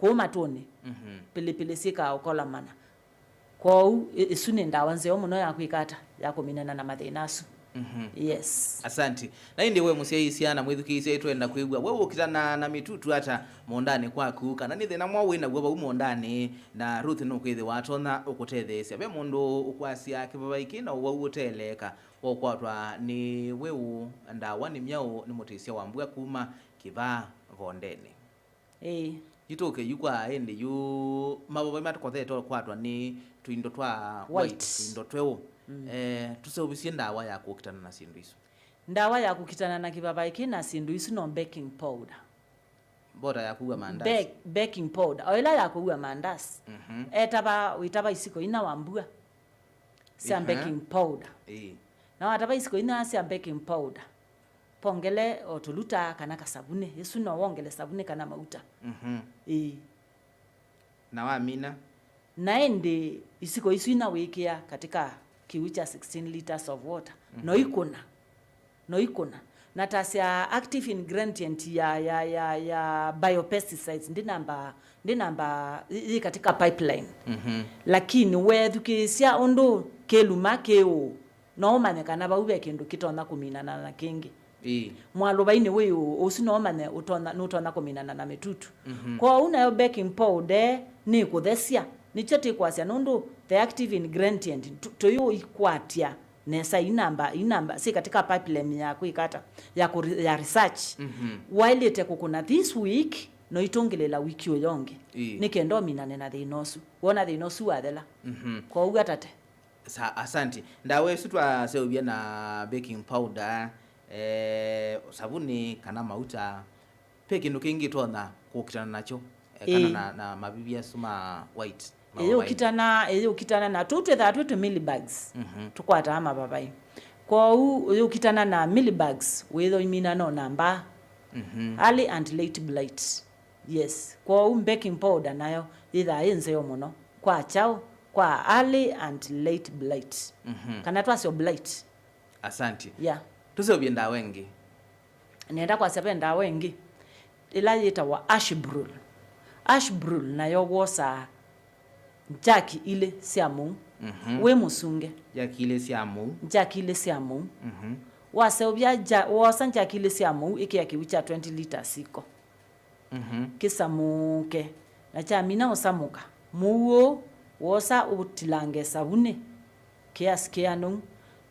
kũu matũnĩ, mhm, pilipili syĩkaa ũkola mana. Kwoou, ĩ-, ĩsu nĩ ndawa nzeo mũno ya kwĩka ata? Ya kũminana na mathĩna asu. Mhm. Yes. Asanti. Na ĩndĩ we mũsyaĩĩsya na mwĩthukĩĩsya, ĩtwenda kwĩw'a we ũkitana na mĩtutu ata mũũndanĩ kwaku, kana nĩ thĩna mwaũ wĩ naw'o vau mũũndanĩ, na Ruth nũkwĩthĩwa atonya ũkũtetheesya. Ve mũndũ ũkwasya kĩvavai kĩ na ũwau ũteeleeka, waũkwatwa nĩ wĩũ, ndawa nĩ myaũ, nĩ mũtĩsya wa mbua kuma kĩvaa vondenĩ? Ĩĩ. Yĩtũke yu kwa ĩndĩ yu, mavavai matũkothete kwatwa nĩ tũindo twa white, white, tũindo tweũ. Mm. Eh, tũseũvĩsye ndawa ya kũkitana na syĩndũ isu. Ndawa ya kũkitana na kĩvavai kĩ na syĩndũ isu no baking powder. Bota ya kũua mandazi. Bak-, baking powder. O ĩla ya kũua mandazi. Mhm. Etava, wĩtava isiko ina wa mbua sya, ehe, baking powder. Ĩĩ. Na watava isiko ina sya baking powder, pongele o tũluta kana kasavunĩ. Ĩsu no wongele savunĩ kana mauta. Mhm. Ĩĩ. Na wamina? Na ĩndĩ isiko isu ina wĩkĩa katika kĩw'ũ kya sixteen liters of water. Mhm. No ikũna. No ikũna. Na ta sya active ingredient ya, ya, ya, ya biopesticides, ndinamba, ndinamba yĩ, yĩ katika pipeline. Mhm. Lakini weethukĩĩsya ũndũ kĩluma kĩũ, no ũmanye kana vau ve kĩndũ kĩtonya kũminana na kĩngĩ. Ĩĩ. Mwalũvainĩ wĩ ũ-, ũsu no ũmanye ũtonya, nũtonya kũminana na mĩtutu. Mhm. Kwoou nayo baking powder nĩ kũthesya, nĩkyo tĩkwasya nũndũ the active ingredient tũ-, tũyũikwatya nesa inamba, inamba syĩ katika pipeline ya kwĩka ata, ya kũ-, ya research. Mhm. Waĩlĩte kũkũna this week, no itũngĩlĩla wiki ũyo ũngĩ. Ĩĩ. Nĩ kenda ũminane na thĩna ũsu. Wona thĩna ũsu wathela. Mhm. Kwoou atate. Sa-, asanti. Ndawa ĩsu twaseũvya na baking powder, eh, savunĩ kana mauta, ve kĩndũ kĩngĩ tonya kũkitana nakyo, eh, kana, ĩĩ, na, na mavivi asu ma white, ma ĩĩ, white. Ũkitana, ĩĩ, ũkitana na tũu twĩthaa twĩ tũ mealybugs, mhm, tũkwataa mavavai. Kwoou ũyũkitana na mealybugs, wĩthwa imina no namba, mhm, early and late blight. Yes. Kwoou baking powder nayo yĩthaa yĩ nzeo mũno kwa kyaũ? Kwa early and late blight. Mhm. Kana twasyo blight. Asanti. Yeah. Tũseũvye ndawa ĩngĩ. Nenda kwasya ve ndawa ĩngĩ ĩla yĩtawa Ashbrul. Ashbrul nayo wosaa njaki ilĩ sya mũu. Mhm. Wĩ mũsunge. Njaki ilĩ sya mũu. Njaki ilĩ sya mũu. Mhm. Waseũvya nja-, wosa njaki ilĩ sya mũu, ĩkĩa kĩw'ũ kya twenty liters iko. Mhm. Kĩsamũũke. Na kyamina ũsamũka, mũu ũũ wosa ũtilange savunĩ kĩasi kĩanũu,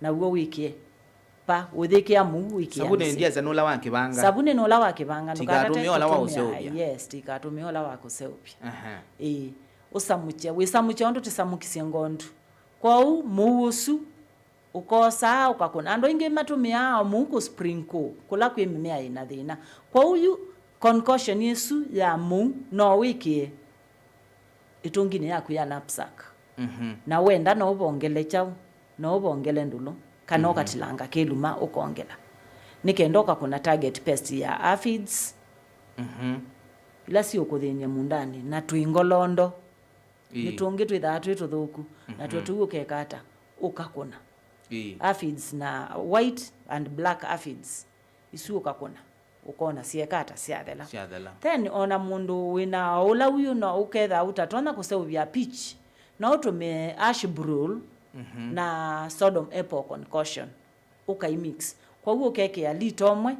naw'o wĩkĩe pa, ũyĩkĩa mũu, wĩkĩanĩsye. Savunĩ ndiasya nũla wa kĩvanga. Savunĩ nũla wa kĩvanga, ndũkatate kũtũmĩa ũla wa kũtũmĩa, ũseũvya. Yes, ndikatũmĩe ũla wa kũseũvya. Aha. Ĩĩ, ũsamũkye, wĩsamũkye ũndũ tĩsamũkisye ngondu. Kwoou mũu ũsu Ũkosaa, ũkakũna. Andũ aingĩ matũmĩaa o mũu kũ sprinkle kũla kwĩ mĩmea ĩna thĩna. Kwoou yu concoction ĩsu ya mũu no wĩkĩe ĩtũnginĩ yaku ya knapsack. Mhm. Na wenda no ũvongele kyaũ, no ũvongele ndũlũ, kana ũkatilanga kĩluma ũkongela. Nĩ kenda ũkakũna target pest ya aphids, mhm, ila siũkũthĩny'a mũũndanĩ, na tũingolondo. Ĩĩ. Nĩ tũngĩ twĩthaa twĩ tũthũku, na tuo tũu ũkeka ata? Ũkakũna. Ĩĩ. Aphids na white and black aphids, isu ũkakũna, ũkona syeka ata? Syathela. Syathela. Then ona mũndũ wĩna ũla wiũ no ũketha ũtatonya kũseũvya pitch, no ũtũmĩe ash brule, mhm, na sodom apple concoction, ũkaimix. Kwoou ũkekĩa lita ũmwe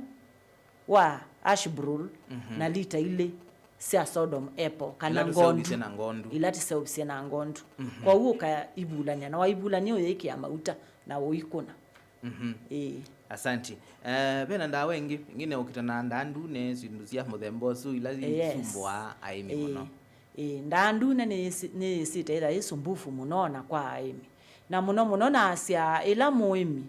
wa ash brule, mhm, na lita ilĩ sya sodom apple kana ila ngondu, tũseũvisye na ngondu, ila tũseũvisye na ngondu. Mhm. Kwoou ũkaivulany'a, na waivulany'a ũyĩkĩa mauta na ũikũna. Mhm. Ĩĩ. Asanti. Eh, vena ndawa ĩngĩ, ĩngĩ nĩ ũkita na ndaa ndune, syĩndũ sya mũthemba ũsu, ila, yes, isumbũaa aĩmi, ĩĩ, mũno. Ĩĩ, ndaa ndune nĩ yĩsĩ-, nĩ yĩsĩte ĩtha ĩ sumbufu mũno ona kwa aĩmi. Na mũno mũno nasya ĩla mũĩmi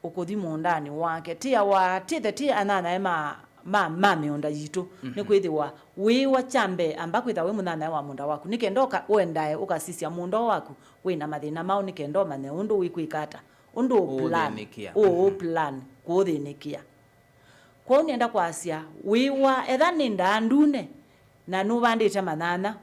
ũkũthi mũũndanĩ wake, tiawa tithe ti anyanyae ma, ma, ma mĩũnda yitũ. Mhm. Nĩkwĩthĩwa wĩĩwa kya mbee, amba kwĩtha wĩ mũnyanyae wa mũũnda waku, nĩ kenda ũka-, ũendae ũkasisya mũũnda waku wĩna mathĩna maũ, nĩ kenda ũmanye ũndũ wĩkwĩka ata, ũndũ ũ plan, ũũthĩnĩkĩa, ũ, ũ, mhm, plan kũũthĩnĩkĩa. Kwoou nĩenda kwasya, wĩĩwa etha nĩ ndaa ndune, na nũvandĩte manyanya,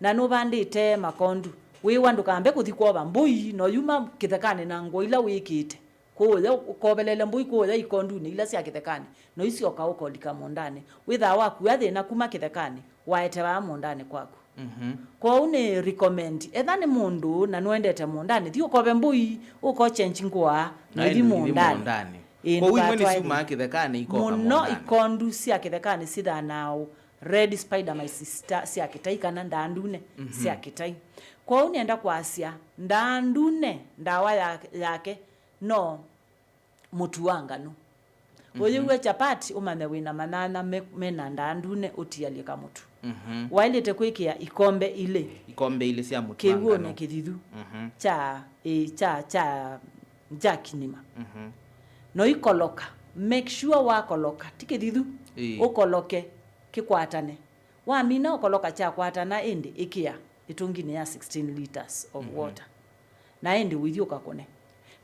na nũvandĩte makondu, wĩĩwa ndũkambe kũthi kwova mbũi, na ũyuma kĩthekanĩ na ngũa ila wĩkĩte, kũũya ũkoveleele mbũi, kũũya ikondunĩ ila sya kĩthekanĩ, na ũisyoka ũkolika mũũndanĩ. Wĩthaa wakua thĩna kuma kĩthekanĩ, waete vaa mũũndanĩ kwaku. Mhm. Kwoou nĩ recommend, etha nĩ mũndũ na nũendete mũũndanĩ, thi ũkove mbũi, ũko change ngũa, na ũthi mũũndanĩ. Ĩĩ, kwoou imwe ndũkatwae nĩsyumaa kĩthekanĩ ikoka mũno mũũndanĩ. Ikondu sya kĩthekanĩ sithanaa ũ, red spider mites sya kĩtai kana ndaa ndune, mhm, sya kĩtai. Kwoou nĩenda kwasya, ndaa ndune, ndawa ya, yake no mũtu wa nganũ. Mhm. Ũyĩw'e chapati, ũmanye wĩna manyanya me, mena ndaa ndune, ũtialye kamũtu. Mhm. Waĩlĩte kwĩkĩa ikombe ilĩ. Ikombe ilĩ sya mũtu wa nganũ. Kĩw'ũnĩ kĩthithu, mhm, kya, ĩ, kya, kya njakinima. Mhm. No ikoloka. Make sure wakoloka. Ti kĩthithu. Ĩĩ. Ũkoloke kĩkwatane. Wamina ũkoloka kyakwatana ĩndĩ ĩkĩa ĩtũnginĩ ya sixteen liters of, mhm, water. Na ĩndĩ ũithi ũkakũne.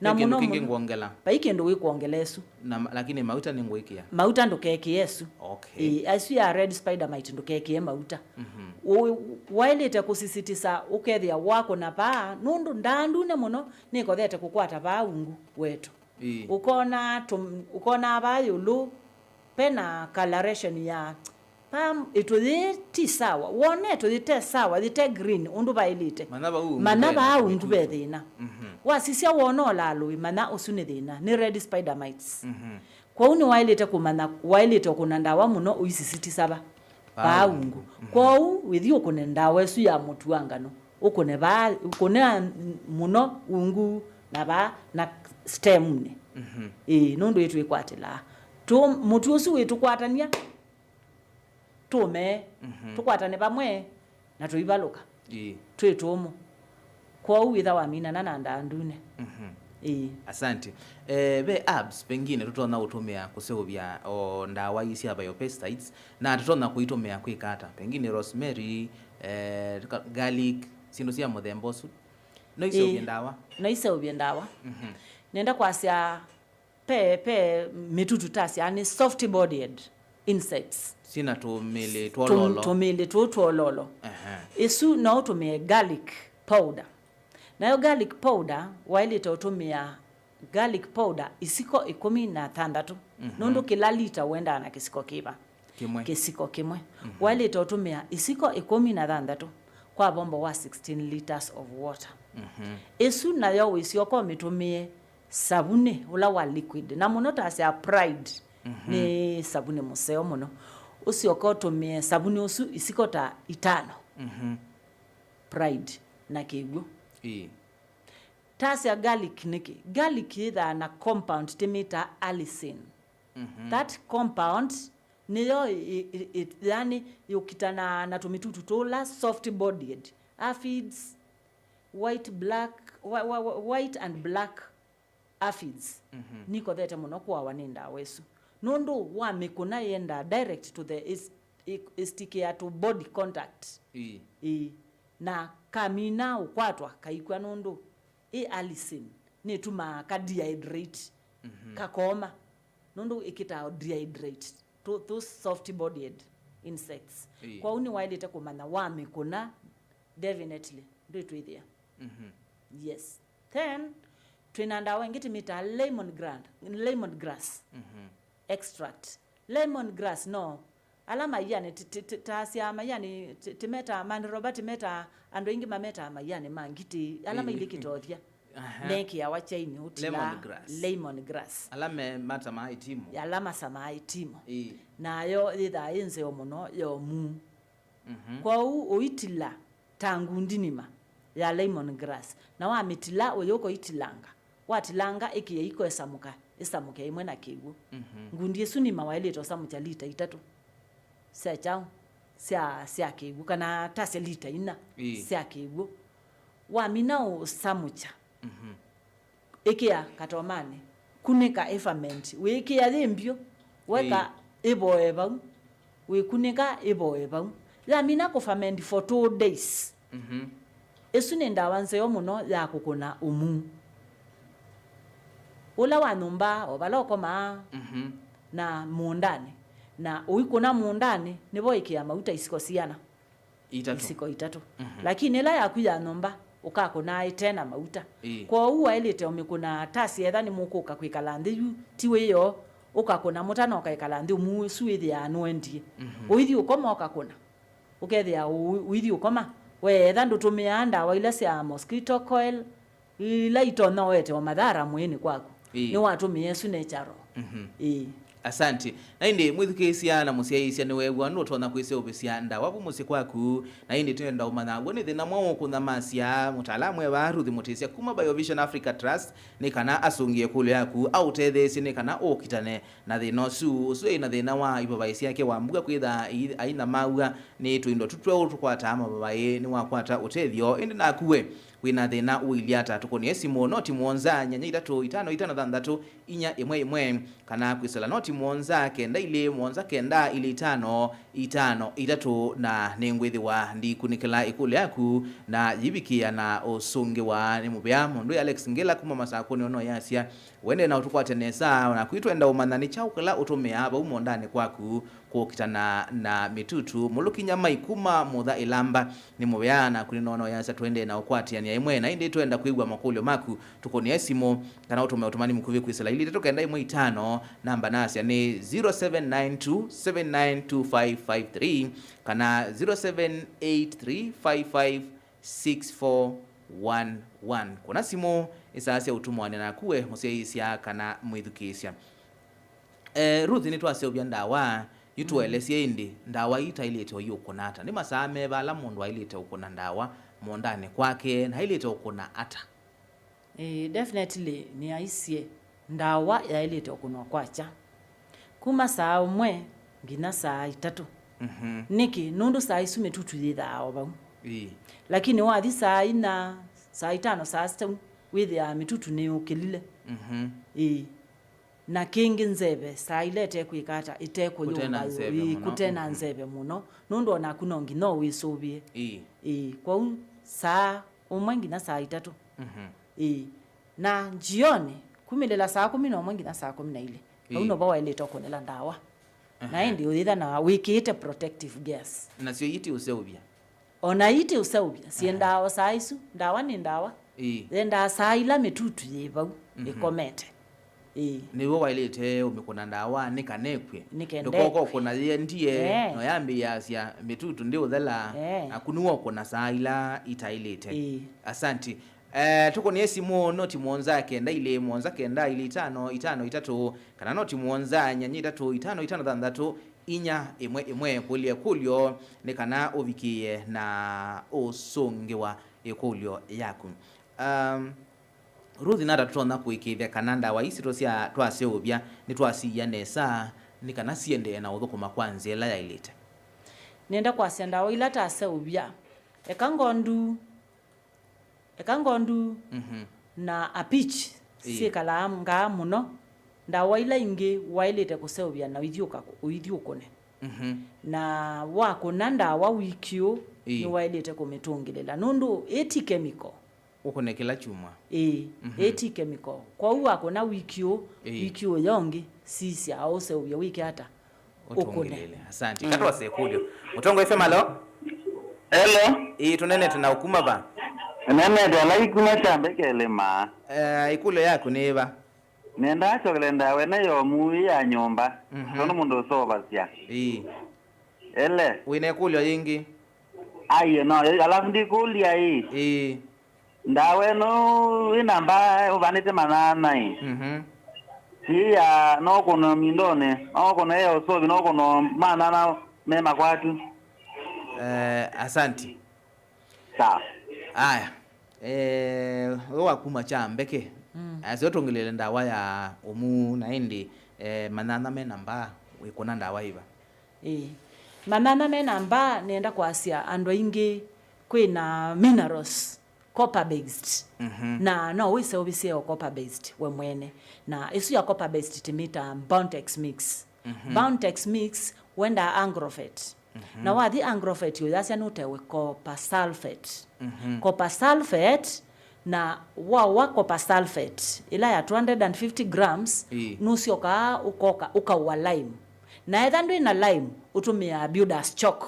Na mũno mũno, vai kĩndũ kĩngĩ ngwongela? Vai kĩndũ wĩkwongela ĩsu. Na ma-, lakini mauta nĩngwĩkĩa. Mauta ndũkekĩe ĩsu. Okay. Ĩĩ, ĩsu ya red spider mite ndũkekĩe mauta. Mhm. Ũ-, waĩlĩte kũsisitisa ũkethĩa wakũna vaa, nũndũ ndaa ndune mũno nĩkothete kũkwata vaa ungu wetu. Ĩĩ. Ũkona tũ-, ũkona vaa ĩũlũ, pena coloration ya, pa ĩtũ yĩĩ ti sawa. Wona ĩtũ yĩte sawa, yĩte green ũndũ vaĩlĩte, manya vaa ungu ve thĩna. Mhm. Wasisya wona ũlalũĩ, manya ũsu nĩ thĩna, nĩ red spider mites. Mhm. Kwoou nĩwaĩlĩte kũmanya, waĩlĩte ũkũna ndawa mũno ũisisitisa va, vaa ungu. Mhm. Kwoou wĩthi ũkũne ndawa ĩsu ya mũtu wa nganũ, ũkũne vaa, ũkũne mũno ungu na vaa na stemnĩ. Mhm. Ĩĩ, nũndũ ĩtwĩkwatĩlaa. Tũ-, mũtu ũsu wĩtũkwatany'a, tũme, mhm, tũkwatane vamwe, na tũivalũka. Ĩĩ. Twĩ tũmũ. Kwoou wĩtha waminana na ndaa ndune. Mhm. Ĩĩ. Asante. Eh, ve herbs pengine tũtonya ũtũmĩa kũseũvya o ndawa ii sya biopesticides, na tũtonya kũitũmĩa kwĩka ata? Pengine rosemary, eh, ka-, garlic, syĩndũ sya mũthemba ũsu. No iseũvye, ĩĩ, ndawa? No iseũvye ndawa. Mhm. Nenda kwasya pe, pe mĩtutu tasya nĩ soft bodied insects. Sina tũmĩlĩ twololo. Tũmĩlĩ tũũ twololo. Ehe. Ĩsu no ũtũmĩe garlic powder. Nayo garlic powder waĩlĩte ũtũmĩa garlic powder isiko ĩkũmi na thanthatũ. Mhm. Nũndũ kĩla lita ũendaa na kĩsiko kĩva? Kĩmwe. Kĩsiko kĩmwe. Mhm. Waĩlĩte ũtũmĩa isiko ĩkũmi na thanthatũ kwa vombo wa sixteen liters of water. Mhm. Ĩsu nayo wĩsyoka ũmĩtũmĩe savunĩ ũla wa liquid. Na mũno tasya Pride, mhm, nĩ savunĩ mũseo mũno. Ũsyoka ũtũmĩe savunĩ ũsu isiko ta itano. Mhm. Pride na kĩw'ũ. Ĩĩ. Tasya garlic nĩkĩ? Garlic yĩthaa na compound tĩmĩtaa allicin. Mhm. That compound nĩyo ĩ, ĩ, ĩ, ĩ, yani yũkitanaa na tũmĩtutu tũla soft bodied, aphids, white, black, whi-, whi-, whi-, white and black aphids, mhm, nikothete mũno kũawa nĩ ndawa ĩsu. Nũndũ wamĩkũna yĩendaa direct to the is-, i-, istikĩa to body contact. Ĩĩ. Ĩĩ. Na kamina ũkwatwa kaikw'a nũndũ ĩ allicin nĩtumaa ka dehydrate, mhm, kakoma. Nũndũ ĩkĩtaa dehydrate to those soft bodied insects. Ĩĩ. Kwoou nĩwaĩlĩte kũmanya wamĩkũna, definitely ndwĩtwĩthĩa. Mhm. Yes. Then twĩna ndawa ĩngĩ tĩmĩtaa lemon grass, lemon grass, mhm, extract. Lemon grass no ala maianĩ ti-, ti-, ti-, taasya maianĩ ti-, timetaa mandiroba, timetaa, andũ aingĩ mametaa maianĩ ma ngitĩ ala, ĩĩ, mailĩkĩte ũthya. Aha. Mekĩawa kyainĩ ũtila. Lemon grass. Lemon grass. Ala me matamaa itimu. Ala masamaa itimu. Ĩĩ. Nayo yĩthaa yĩ nzeo mũno ya ũmuu. Mhm. Kwoou ũitila ta ngundi nima ya lemon grass. Na wamĩtila ũyũka ũitilanga. Watilanga ĩkĩa iko ĩsamũka, ĩsamũke ĩmwe na kĩw'ũ. Mhm. Ngundi ĩsu nima waĩlĩte ũsamũkya lita itatũ sya kyaũ, sya, sya kĩw'ũ, kana tasya lita ina, ĩĩ, sya kĩw'ũ. Wamina ũsamũkya, mhm, ĩkĩa katomanĩ, kunĩka ĩfament, wĩkĩa yĩ mbyũ, weka, ĩĩ, ĩvoe vau, wĩkunĩka ĩvoe vau. Yamina kũfament for two days. Mhm. Ĩsu nĩ ndawa nzeo mũno ya kũkũna ũmuu. Ũla wa nyũmba, o vala ũkomaa, mhm, na mũũndanĩ. Na ũikũna mũũndanĩ, nĩvo ĩkĩa mauta isiko siana? Itatũ. Isiko itatũ. Mhm. Lakini ĩla yaku ya nyũmba, ũkakũnaa ĩte na mauta. Ĩĩ. Kwoou waĩlĩte ũmĩkũnaa ta syetha nĩmũkũka kwĩkala nthĩ yu, ti wĩoo, ũkakũna mũta na ũkaĩkala nthĩ, ũmuu ũsu wĩthĩaa nũendie. Mhm. Ũithi ũkoma ũkakũna. Ũkethĩa ũ-, ũithi ũkoma, weetha ndũtũmĩaa ndawa ila sya mosquito coil, ila itonya ũete o mathara mwĩĩnĩ kwaku. Ĩĩ. Nĩwatũmĩa ĩsu natural. Mhm. Ĩĩ. Asante. Na ĩndĩ mwĩthukĩĩsya na mũsyaĩĩsya nĩweew'a ũndũ ũtonya kwĩseũvĩsya ndawa vu mũsyĩ kwaku, na ĩndĩ twĩenda ũmanya w'o nĩ thĩna mwaũ ũkũnyamasya. Mũtaalamu e vaa Ruth Mutisya kuma Biovision Africa Trust nĩ kana asũngĩe ĩkũlyo yaku, aũtetheesye nĩ kana ũkitane na thĩna ũsu. Ũsu e na thĩna wa ivavaĩ syake wa mbua kwĩtha i-, ainamaw'a nĩ tũindo tũ tweũ tũkwataa mavavaĩ, nĩwakwata ũtethyo. Ĩndĩ naku we, wĩ na thĩna ũilyĩ ata? Tũkũnĩe simũ noti mũonza nyanya itatũ itano itano thanthatũ inya ĩmwe ĩmwe, kana kwĩsĩla noti mũonza kenda ilĩ mũonza kenda ilĩ itano itano itatũ, na nĩngwĩthĩwa ndikunĩkĩla ĩkũlyo yaku na yivikĩa na ũsũngĩwa nĩ mũvea. Mũndũ Alex Ngĩla kuma Masakũnĩ ono yasya, wende na ũtũkwate nesa, o naku twenda ũmanya nĩ kyaũ kĩla ũtũmĩaa vau mũũndanĩ kwaku kũkitana na mĩtutu. Mũlũkinya Mai kuma Mũtha Ĩlamba nĩ mũvea, naku nĩnoona ũyasya twende na ũkwatĩanĩa ĩmwe, na ĩndĩ twenda kwĩw'a makũlyo maku, tũkũnĩe simũ kana ũtũme ũtũmani mũkuvĩ kwĩsĩla ilĩ itatũ kenda ĩmwe itano. Namba nasya nĩ zero seven nine two seven nine two five five three kana zero seven eight three five five six four one one. Kũna simũ ĩsaa sya ũtũmwanĩa naku we mũsyaĩĩsya kana mwĩthukĩĩsya. Eh, Ruth, nĩtwaseũvya ndawa yu, mm, tũelesye ĩndĩ ndawa ii taĩlĩte ũiũkũna ata? Nĩ masaa meva ala mũndũ aĩlĩte ũkũna ndawa mũũndanĩ kwake, na aĩlĩte ũkũna ata? Ĩĩ, definitely nĩaisye ndawa yaĩlĩte ũkũnwa kwakya kuma saa ũmwe nginya saa itatũ. Mhm. Nĩkĩ? Nũndũ saa isu mĩtutu yĩthaa o vau. Ĩĩ. Lakini wathi saa ina, saa itano, saa sita, wĩthĩaa mĩtutu nĩyũkĩlile. Mhm. Ĩĩ. Na kĩngĩ nzeve, saa ila ĩtekwĩka ata, kũte na nzeve, ĩtekũyũmba, mũno, kũte na, mhm, nzeve mũno, nũndũ o naku no nginya ũwĩsũvĩe. Ĩĩ. Ĩĩ, kwoou saa ũmwe nginya saa itatũ. Mhm. Ĩĩ. Na jioni, kumĩlĩla saa kũmi na ũmwe nginya saa kũmi na ilĩ, vau, ĩĩ, novo waĩlĩte ũkũnĩla ndawa. Na, aha, ĩndĩ ũyĩtha na wĩkĩĩte protective gears. Nasyo iti ũseũvya. O na iti ũseũvya, syendaa o saa isu, ndawa nĩ ndawa. Ĩĩ. Yendaa saa ila mĩtutu yĩ vau, mhm, ĩkomete. Ĩĩ. Nĩw'o waĩlĩte ũmĩkũna ndawa nĩ kana ĩkw'e. Nĩ kenda ndũkoka ĩkw'e. Ũkũna yĩendie, ee, no yambĩĩasya mĩtutu ndĩũthela, ee, naku nĩw'o ũkũna saa ila itaĩlĩte. Ĩĩ. Asanti. Eh, tũkũnĩe simũ noti mũonza kenda ilĩ mũonza kenda ilĩ itano itano itatũ, kana noti mũonza nyanya itatũ itano itano thanthatũ inya ĩmwe ĩmwe. Kũlya ĩkũlyo nĩ kana ũvikĩe na ũsũngĩwa ĩkũlyo yaku. Um, Ruth, nata tũtonya kũĩkĩĩthya kana ndawa ii sitũ sya twaseũvya nĩtwasiia nesa nĩ kana siendee na ũthũkũma kwa nzĩa ĩla yaĩlĩte? Nĩenda kwasya ndawa ila taseũvya, eka ngondu, eka ngondu, mhm, na a pitch, Ĩĩ. Syĩkalaa ngaa mũno. Ndawa ila ingĩ waĩlĩte kũseũvya na ũithi ũka-, ũithi ũkũne. Mhm. Na wakũna ndawa wiki ũũ, Ĩĩ. nĩwaĩlĩte kũmĩtũngĩlĩla, nũndũ ĩ ti chemical. Ũkũne kĩla kyumwa. Ĩĩ, Mhm. ĩ ti chemical. Kwoou wakũna wiki ũũ, Ĩĩ. wiki ũũ yongĩ, sisya, ũseũvye wĩke ata? Ũkũne. Ũtũngĩlĩle. Asante. Mm. Katwase ĩkũlyo. Mũtongoi F M, alo? Hello. Ĩĩ, tũnenete na ũkuma va? Nenete ala ikuma Kyambe Kelĩma. Eh, ĩkũlyo yaku nĩ va? Nenda acokele ndawa ĩno ya ũmuu ya nyũmba. Mhm. Tondũ mũndũ ũseũvasya. Ĩĩ. Ele. Wĩna ĩkũlyo yĩngĩ? Aiye, no, alafu ndikũlya ĩ. Ĩĩ. Ndawa ĩno ĩna mbaa ũvanĩte manana ĩ. Mhm. Ti ya no kũno mindonĩ, no kũno ya ũsovi, no kũno manana me makwatu. Eh, asanti. Sawa. Aya. Eh, we wakuma Kyambe ke. Mm. Asio tũngĩlĩle ndawa ya ũmuu na ĩndĩ, eh, manana mena mbaa wĩkũna ndawa ĩva? Ĩĩ. Manana mena mbaa nenda kwasya andũ aingĩ kwĩna minerals copper based. Mhm. Na no wĩseũvĩsye o copper based we mwene. Na ĩsu ya copper based tĩmĩtaa Bountex mix. Mhm. Bountex mix wendaa Agrovet. Mhm. Na wathi Agrovet ũyasya nũtewe copper sulfate. Mhm. Copper sulfate, na wawa copper sulfate ĩla ya two hundred and fifty grams, Ĩĩ. nũsyokaa ũkoka ũkaua lime. Na etha ndwĩ na lime, ũtũmĩaa Builder's chalk.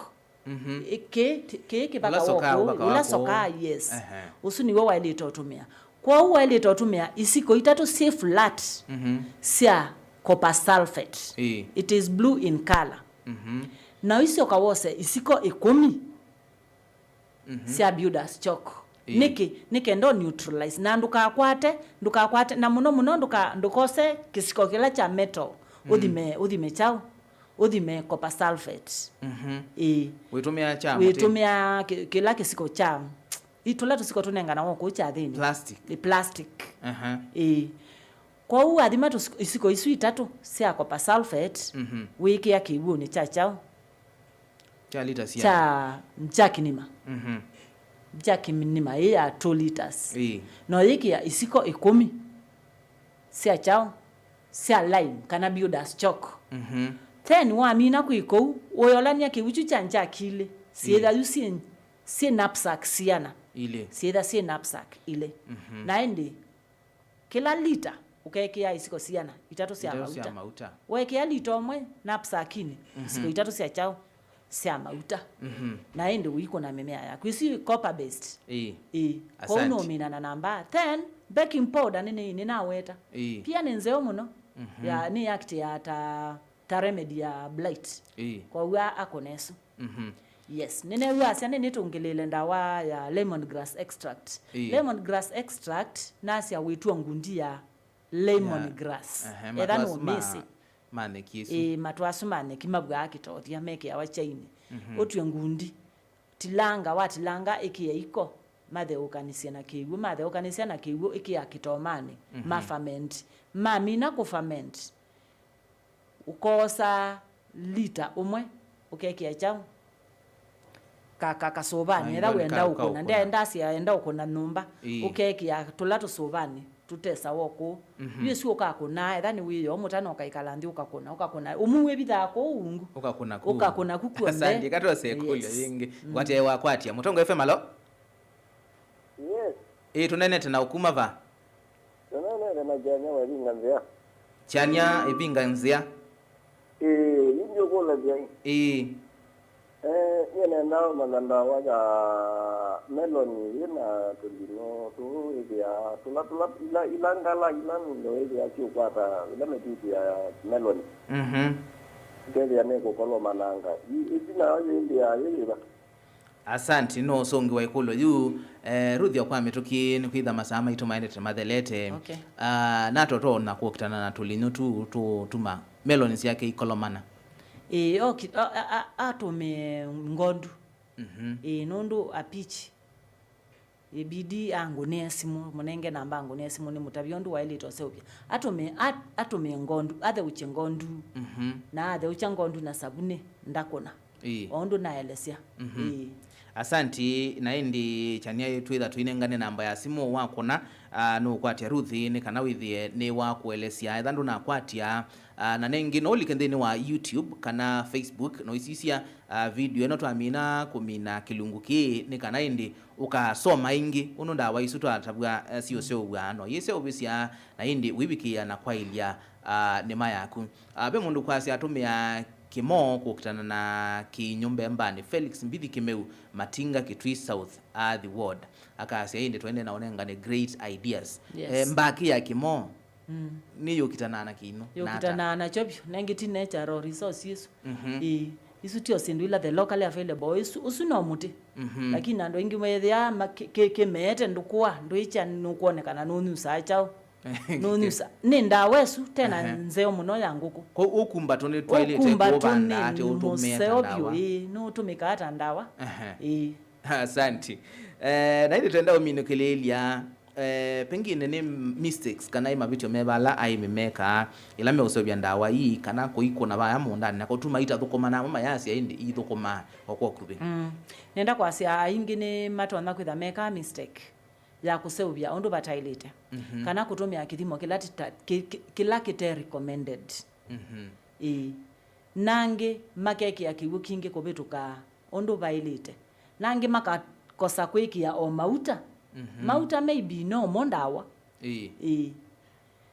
Mhm. Ĩ-, kĩ, kĩ kĩvaka Ũla sokaa woko, waka ũla wako. sokaa, yes. Ehe. Ũsu nĩw'o waĩlĩte ũtũmĩa. Kwoou waĩlĩte ũtũmĩa isiko itatũ syĩ flat Mhm. sya copper sulfate. Ĩĩ. It is blue in color. Mhm. Na ũisyoka wose isiko ĩkũmi Mhm. sya Builder's chalk. Ĩĩ. Nĩkĩ? Nĩ kenda ũ neutralize. Na ndũkakwate, ndũkakwate, na mũno mũno ndũka-, ndũkose kĩsiko kĩla kya metal. Mm. Ũthime, ũthime kyaũ? Ũthime copper sulfate. Mhm. Ĩĩ. Wĩtũmĩa kya mũtĩ? Wĩtũmĩa kĩ-, kĩla kĩsiko kya, i tũla tũsiko tũnenganawa kũu kyathĩnĩ. Plastic. Ĩ plastic. Aha. Ĩĩ. Kwoou wathima tũsiko, isiko isu itatũ sya copper sulfate, Mhm. wĩkĩa kĩw'ũnĩ kya kyaũ? Kya lita sia? Kya, kya kĩnima. Mhm. Kya kĩnima ĩ ya two liters. Ĩĩ. Na ũyĩkĩa isiko ĩkũmi sya kyaũ? Sya lime, kana Builder's chalk. Mhm. Then wamina kwĩ kũu, ũyolany'a kĩw'ũ kyu kya njaki ilĩ, syĩtha Ĩĩ. yu syĩ, syĩ knapsack siana. Ilĩ. Syĩtha syĩ knapsack ilĩ. Mhm. Na ĩndĩ, kĩla lita ũkekĩa isiko siana? Itatũ sya Itatũ sya mauta. mauta. Wekĩa lita ũmwe knapsackinĩ, Mhm. isiko itatũ sya kyaũ? Sya mauta. Mhm. Na ĩndĩ ũikũna mĩmea yaku. Ĩsu copper based. Ĩĩ. Ĩĩ. Kwoou Asante. nũminana na mbaa. Then, baking powder nĩ, nĩ, nĩnaweta. Ĩĩ. Pia nĩ nzeo mũno. Mhm. Ya, nĩ act ya ta, ta remedy ya blight. Ĩĩ. Kwoou a-, akũna ĩsu. Mhm. Yes, nĩneew'a asya nĩ nĩtũngĩlĩĩle ndawa ya lemon grass extract. Ĩĩ. Lemon grass extract nasya wĩtw'a ngundi ya lemon Ya, grass. Ehe, etha matũ asu ma, nũmĩsĩ. ma nyeki ĩsu. Ĩĩ, matũ asu ma nyeki mavw'aa kĩtothya, mekĩawa kyainĩ. Mhm. Ũtw'e ngundi, tilanga, watilanga ĩkĩe iko, matheũkanĩsye na kĩw'ũ, matheũkanĩsya na kĩw'ũ ĩkĩa kĩtomanĩ, Mhm. ma ferment. Mamina kũ ferment, ũkoosa lita ũmwe, ũkekĩa kyaũ? Ka, ka, kasũvanĩ, etha Kaingoni wenda ka, ũkũna, kaũkũna. Nde-, ndasya enda ũkũna nyũmba, Ĩĩ. ũkekĩa tũla tũsũvanĩ tũtesawa kũu. Mhm. Yu ĩsu ũkakũnaa, etha nĩ wĩoo mũtana ũkaikala nthĩ ũkakũna, ũkakũna. Ũmuu wĩvithaa kũu ungu. Ũkakũna kũu. Ũkakũna ku kuonthe. Asante, katwase ĩkũlyo Yes. yĩngĩ. Mm. Ngwate wakwatya. Mũtongoi F M, alo? Yes. Ĩĩ, tũnenete na ũkuma va? Tũnenete na Kyanya wa Ĩvinga Nzĩa. Kyanya Ĩvinga Nzĩa. Ĩĩ, yu ndiũkũlya Kyanya. Ĩĩ. Eh, niĩ nendaa ũmanya ndawa ya meloni yĩ na tũlino tũũ wĩthĩaa, tũla, tũla, ila, ila ngala, ila mino wĩthĩaa syũkwata, ila mĩtiti ya meloni. Mhm. Ĩkethĩa nĩkũkolomananga. Ĩ-, ĩtina yo yĩthĩaa yĩ yĩva? Asante, no ũsũngĩwa ĩkũlyo yu. Eh, Ruth, o kwa mĩtũkĩ, nĩkwĩtha masaa maitũ maendete mathelete. Okay. Ah, natoto na kũkitana na tũlinyu tu tũtuma meloni syake ikolomana. Ĩĩ, oki-, a, a, a, atũmĩe ngondu. Mhm. Ĩĩ, nũndũ a peach, ibidi angũnĩe simũ, mũnenge namba angũnĩe simũ nĩmũtavye ũndũ waĩlĩte ũseũvya. Atũmĩe, at-, atũmĩe ngondu, atheũkye ngondu. Mhm. Na atheũkya ngondu na savunĩ, ndakũna. Ĩĩ. O ũndũ naelesya. Mhm. Ĩĩ. Asanti, na ĩndĩ kyania twĩtha tũinengane namba ya simũ wakũna, ah, nũkwatya Ruth nĩ kana wĩthĩe nĩ wa kũelesya etha ndũnakwatya. Ah, na nengĩ no ũlike nthĩnĩ wa YouTube kana Facebook, no isisya, ah, video ĩno twamina kũmina kĩlungu kĩĩ nĩ kana ĩndĩ ũkasoma ĩngĩ ũndũ ndawa isu twatavw'a, eh, siũseũvw'a no yĩseũvĩsya na ĩndĩ wĩvikĩĩa na kwaĩlya, ah, nĩma yaku. Ah, ve mũndũ kwasya atũmĩa kĩmoo kũkitana na kĩinyũ mbembanĩ. Felix Mbithi Kĩmeu, Matinga, Kitui South, Athi Ward, akasya ĩndĩ twaendee na ũnengane great ideas. Yes. Eh, mbakĩ ya kĩmoo Mm. nĩ yũkitanaa na kĩinyũ. Na ata? Yũkitanaa nakyo vyũ, nengĩ ti natural resource isu. Mhm. Ĩĩ, isu tio syĩndũ ila the locally available. Isu, ũsu no mũtĩ. Mhm. Lakini andũ aingĩ methĩaa ma-, kĩ-, kĩ-, kĩmeete ndũkũa, ndwĩkya nũkwonekana nũnyusaa kyaũ. Nũnyusa. Nĩ ndawa ĩsu, tena Ehe. nzeo mũno ya ngũkũ. Kwoou ũkumba tũ nĩ twaĩlĩte Ũkumba tũ kũvanda nĩ atĩ ũtũmĩe ta mũseo ndawa. Vyũ, ĩĩ, nũtũmĩkaa ta ndawa. Ehe. Ĩĩ. Asanti. Eh, na ĩndĩ twenda ũminũkĩlĩĩlya, eh, pengine nĩ mistakes kana ĩ mavĩtyo me vala aĩmi mekaa ĩla meũseũvya ndawa ii kana kũikũna vaya mũũndanĩ na kũtuma itathũkũma namo mayasya ĩndĩ ithũkũmaa o kwa ũkuvĩ. Mm. Nenda kwasya aingĩ nĩ matonya kwĩtha mekaa mistake ya kũseũvya ũndũ vataĩlĩte, Mhm. kana kũtũmĩa kĩthimo kĩla tita-, kĩ-, kĩ-, kĩla kĩte recommended. Mhm. Ĩĩ. Na angĩ makekĩa kĩw'ũ kingĩ kũvĩtũka ũndũ vaĩlĩte. Na angĩ makakosa kwĩkĩa o mauta. Mhm. Mauta maybe no mo ndawa. Ĩĩ. Ĩĩ.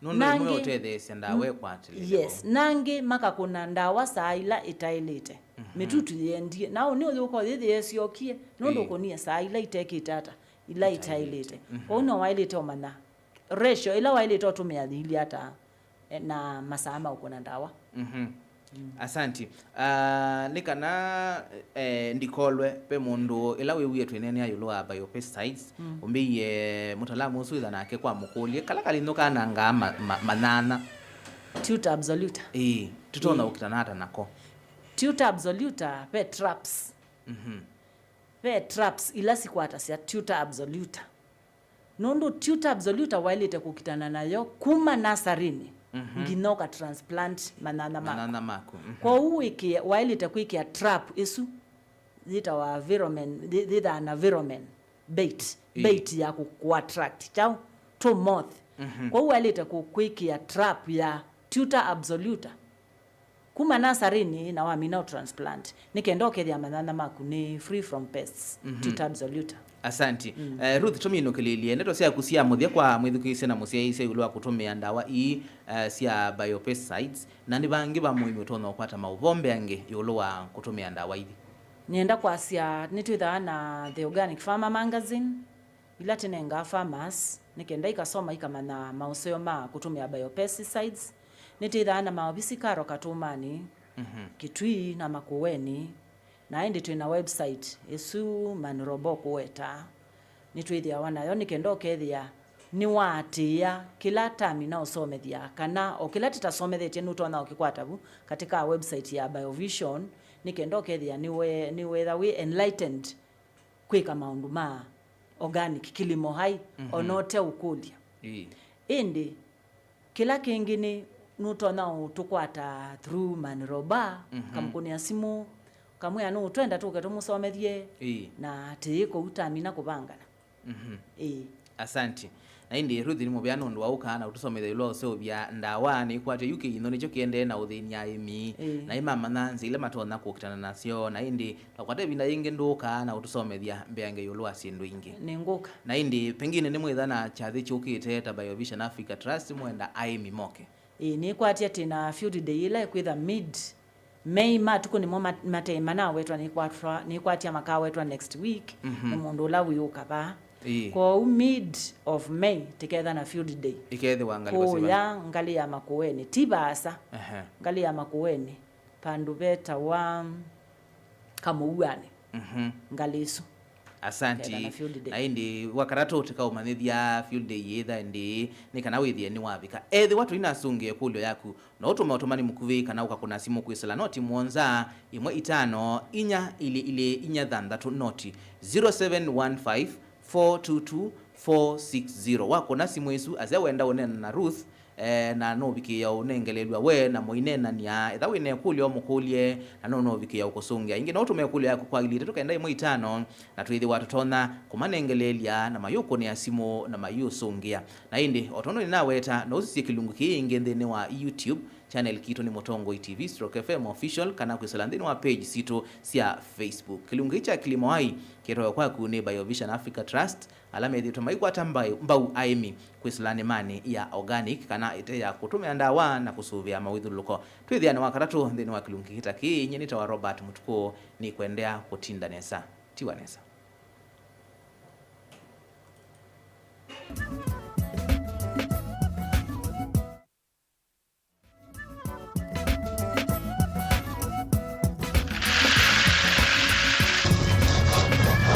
Nũndũ Na ĩmwe angĩ ũtetheesya ndawa ĩkwatĩlĩle Yes, vau. Na angĩ makakũna ndawa saa ila itaĩlĩte. Mhm. Mĩtutu yendie. Na ũnĩ ũyũka ũyĩthĩe syokie, nũndũ Ĩĩ. ũkũnie saa ila itekĩte ata, ila Itaĩlĩte. itaĩlĩte. Mhm. Kwoou no waĩlĩte ũmanya ratio ila waĩlĩte ũtũmĩa yĩilyĩ ata, eh, na masaa ma ũkũna ndawa. Mhm. Mm. Asanti. Ah, nĩ kana, eh, ndikolwe, ve mũndũ ĩla wĩwie twĩneenea ĩũlũ wa biopesticides, Mm. ũmbĩie mũtalamu ũsu wĩtha nake kwa mũkũlye, kala kalĩnyũ kanangaa ma-, ma-, manyanya. Tuta absoluta. Ĩĩ, tũtonya Ĩĩ. ũkitana ata nako? Tuta absoluta, ve traps. Mhm. Ve traps ila sikwatasya tuta absoluta. Nũndũ tuta absoluta waĩlĩte kũkitana nayo kuma nasarĩnĩ Mhm. nginya ũka transplant manyanya maku. Manyanya maku. Mhm. Kwoou wĩkĩe, waĩlĩte kwĩkĩa trap ĩsu yĩtawa veromen, yĩ-, yĩthaa na veromen bait, Ĩĩ. bait ya kũ, kũ attract kyaũ, tũ moth. Mhm. Kwoou waĩlĩte kũ, kwĩkĩa trap ya tuta absoluta. Kuma nasarĩnĩ na wamina ũ transplant, nĩ kenda ũkethĩa manyanya maku nĩ free from pests, Mhm. tuta absoluta. Asanti. Mm. Eh, Ruth, tũminũkĩlĩlye ndeto syaku sya mũthya kwa mwĩthukĩĩsya na mũsyaĩĩsya ĩũlũ wa kũtũmĩa ndawa ii, eh, sya biopesticides, na nĩ vangĩ va mũĩmi ũtonya ũkwata maũvoo mbeange ĩũlũ wa kũtũmĩa ndawa ithi? Nĩenda kwasya nĩtwĩthaa na The Organic Farmer Magazine, ila tĩnengaa farmers nĩ kenda ikasoma ikamanya maũseo ma kũtũmĩa biopesticides. Nĩtĩthaa na maovisi Karo Katũmanĩ, Mhm. Kitui na Makueni, na ĩndĩ twĩ na website ĩsu Manrobo kũweta. Nĩtwĩthĩawa nayo nĩ kenda ũkethĩa nĩwaatĩĩa kĩla tamina ũsomethya, kana o kĩla tĩtasomethetye nũtonya ũkĩkwata vu katika website ya Biovision, nĩ kenda ũkethĩa nĩwe-, nĩwetha wĩ enlightened kwĩka maũndũ ma organic, kilimo hai, Mhm. ona ũteũkũlya. Ĩĩ. Ĩndĩ, kĩla kĩngĩ nĩ nũtonya ũtũkwata through Manroba, Mhm. kamũkũnĩa simũ, kamwĩa nũũ twenda tũke tũmũsomethye, Ĩĩ. na tĩĩ kũu tamina kũvangana. Mhm. Ĩĩ. Asanti. Na ĩndĩ Ruth nĩ mũvea nũndũ wa ũkaa na ũtũsomethya ĩũlũ wa ũseũvya ndawa, nĩkwatya yu kĩinyũ nĩkyo kĩendee na ũthĩny'a aĩmi. Ĩĩ. Na ĩmamanya nzĩa ila matonya kũkitana nasyo, na ĩndĩ twakwata ĩvinda yĩngĩ ndũũkaa na ũtũsomethya mbeange ĩũlũ wa syĩndũ ingĩ. Nĩngũka. Na ĩndĩ pengine nĩmwĩtha na kyathĩ kyũkĩte ta Biovision Africa Trust mwenda aĩmi moke. Ĩĩ, nĩkwatya twĩ na field day ĩla ĩkwĩtha mid May, matukũ nĩmo mat-, mate manawetwa nĩkwatwa-, nĩkwatya makawetwa next week, Mhm. nĩ mũndũ ũla wĩũka vaa. Ĩĩ. Kwoou mid of May tĩketha na field day. Ĩkethĩwa ngalĩ kũya vasĩva? Ngalĩ ya Makueni, ti vaasa. Ehe. Ngalĩ ya Makueni, vandũ vetawa Kamũuanĩ. Mhm. Ngalĩ ĩsu. Asanti. Kethana field day. Na ĩndĩ wakatatũ tĩkaũmanyĩthya field day yĩtha ĩndĩ nĩ kana wĩthĩe nĩwavika. Ethĩwa tũinasũngĩe ĩkũlyo yaku, no ũtũme ũtũmani mũkuvĩ kana ũkakũna simũ kwĩsĩla noti mũonza ĩmwe itano inya ilĩ ilĩ inya thanthatũ, noti zero seven one five four two two four six zero. Wakũna simũ ĩsu, asya wenda ũneena na Ruth, eh, na nũvikĩĩa ũnengelelw'a we na mũineenany'a. Etha wĩ na ĩkũlyo, mũkũlye, na no nũvikĩĩa ũkũsũngĩa. Ĩngĩ no ũtũme ĩkũlyo yaku kwa ilĩ itatũ kenda ĩmwe itano, na twĩthĩwa tũtonya kũmanengeleelya na mayũkũnĩa simũ na mayũsũngĩa. Na ĩndĩ, o tondũ nĩnaweta, no ũsisye kĩlungu kĩĩ ĩngĩ nthĩnĩ wa YouTube channel kitũ nĩ Mũtongoi T V stroke F M Official, kana kwĩsĩla nthĩnĩ wa page sitũ sya Facebook. Kĩlungu kĩĩ kya Kilimo Hai kĩtoewa kwaku nĩ Biovision Africa Trust, ala methĩĩtwe maikwata mbai-, mbau aĩmi kwĩsĩla nĩmanĩ ya organic kana ĩte ya kũtũmĩa ndawa na kũsũvĩa mawĩthyũlũlũko. Twĩthĩane wa katatũ nthĩnĩ wa kĩlungu kĩĩ ta kĩĩ. Nyie nĩtawa Robert Mũtukũ, nĩkwendea kũtinda nesa. Tiwa nesa.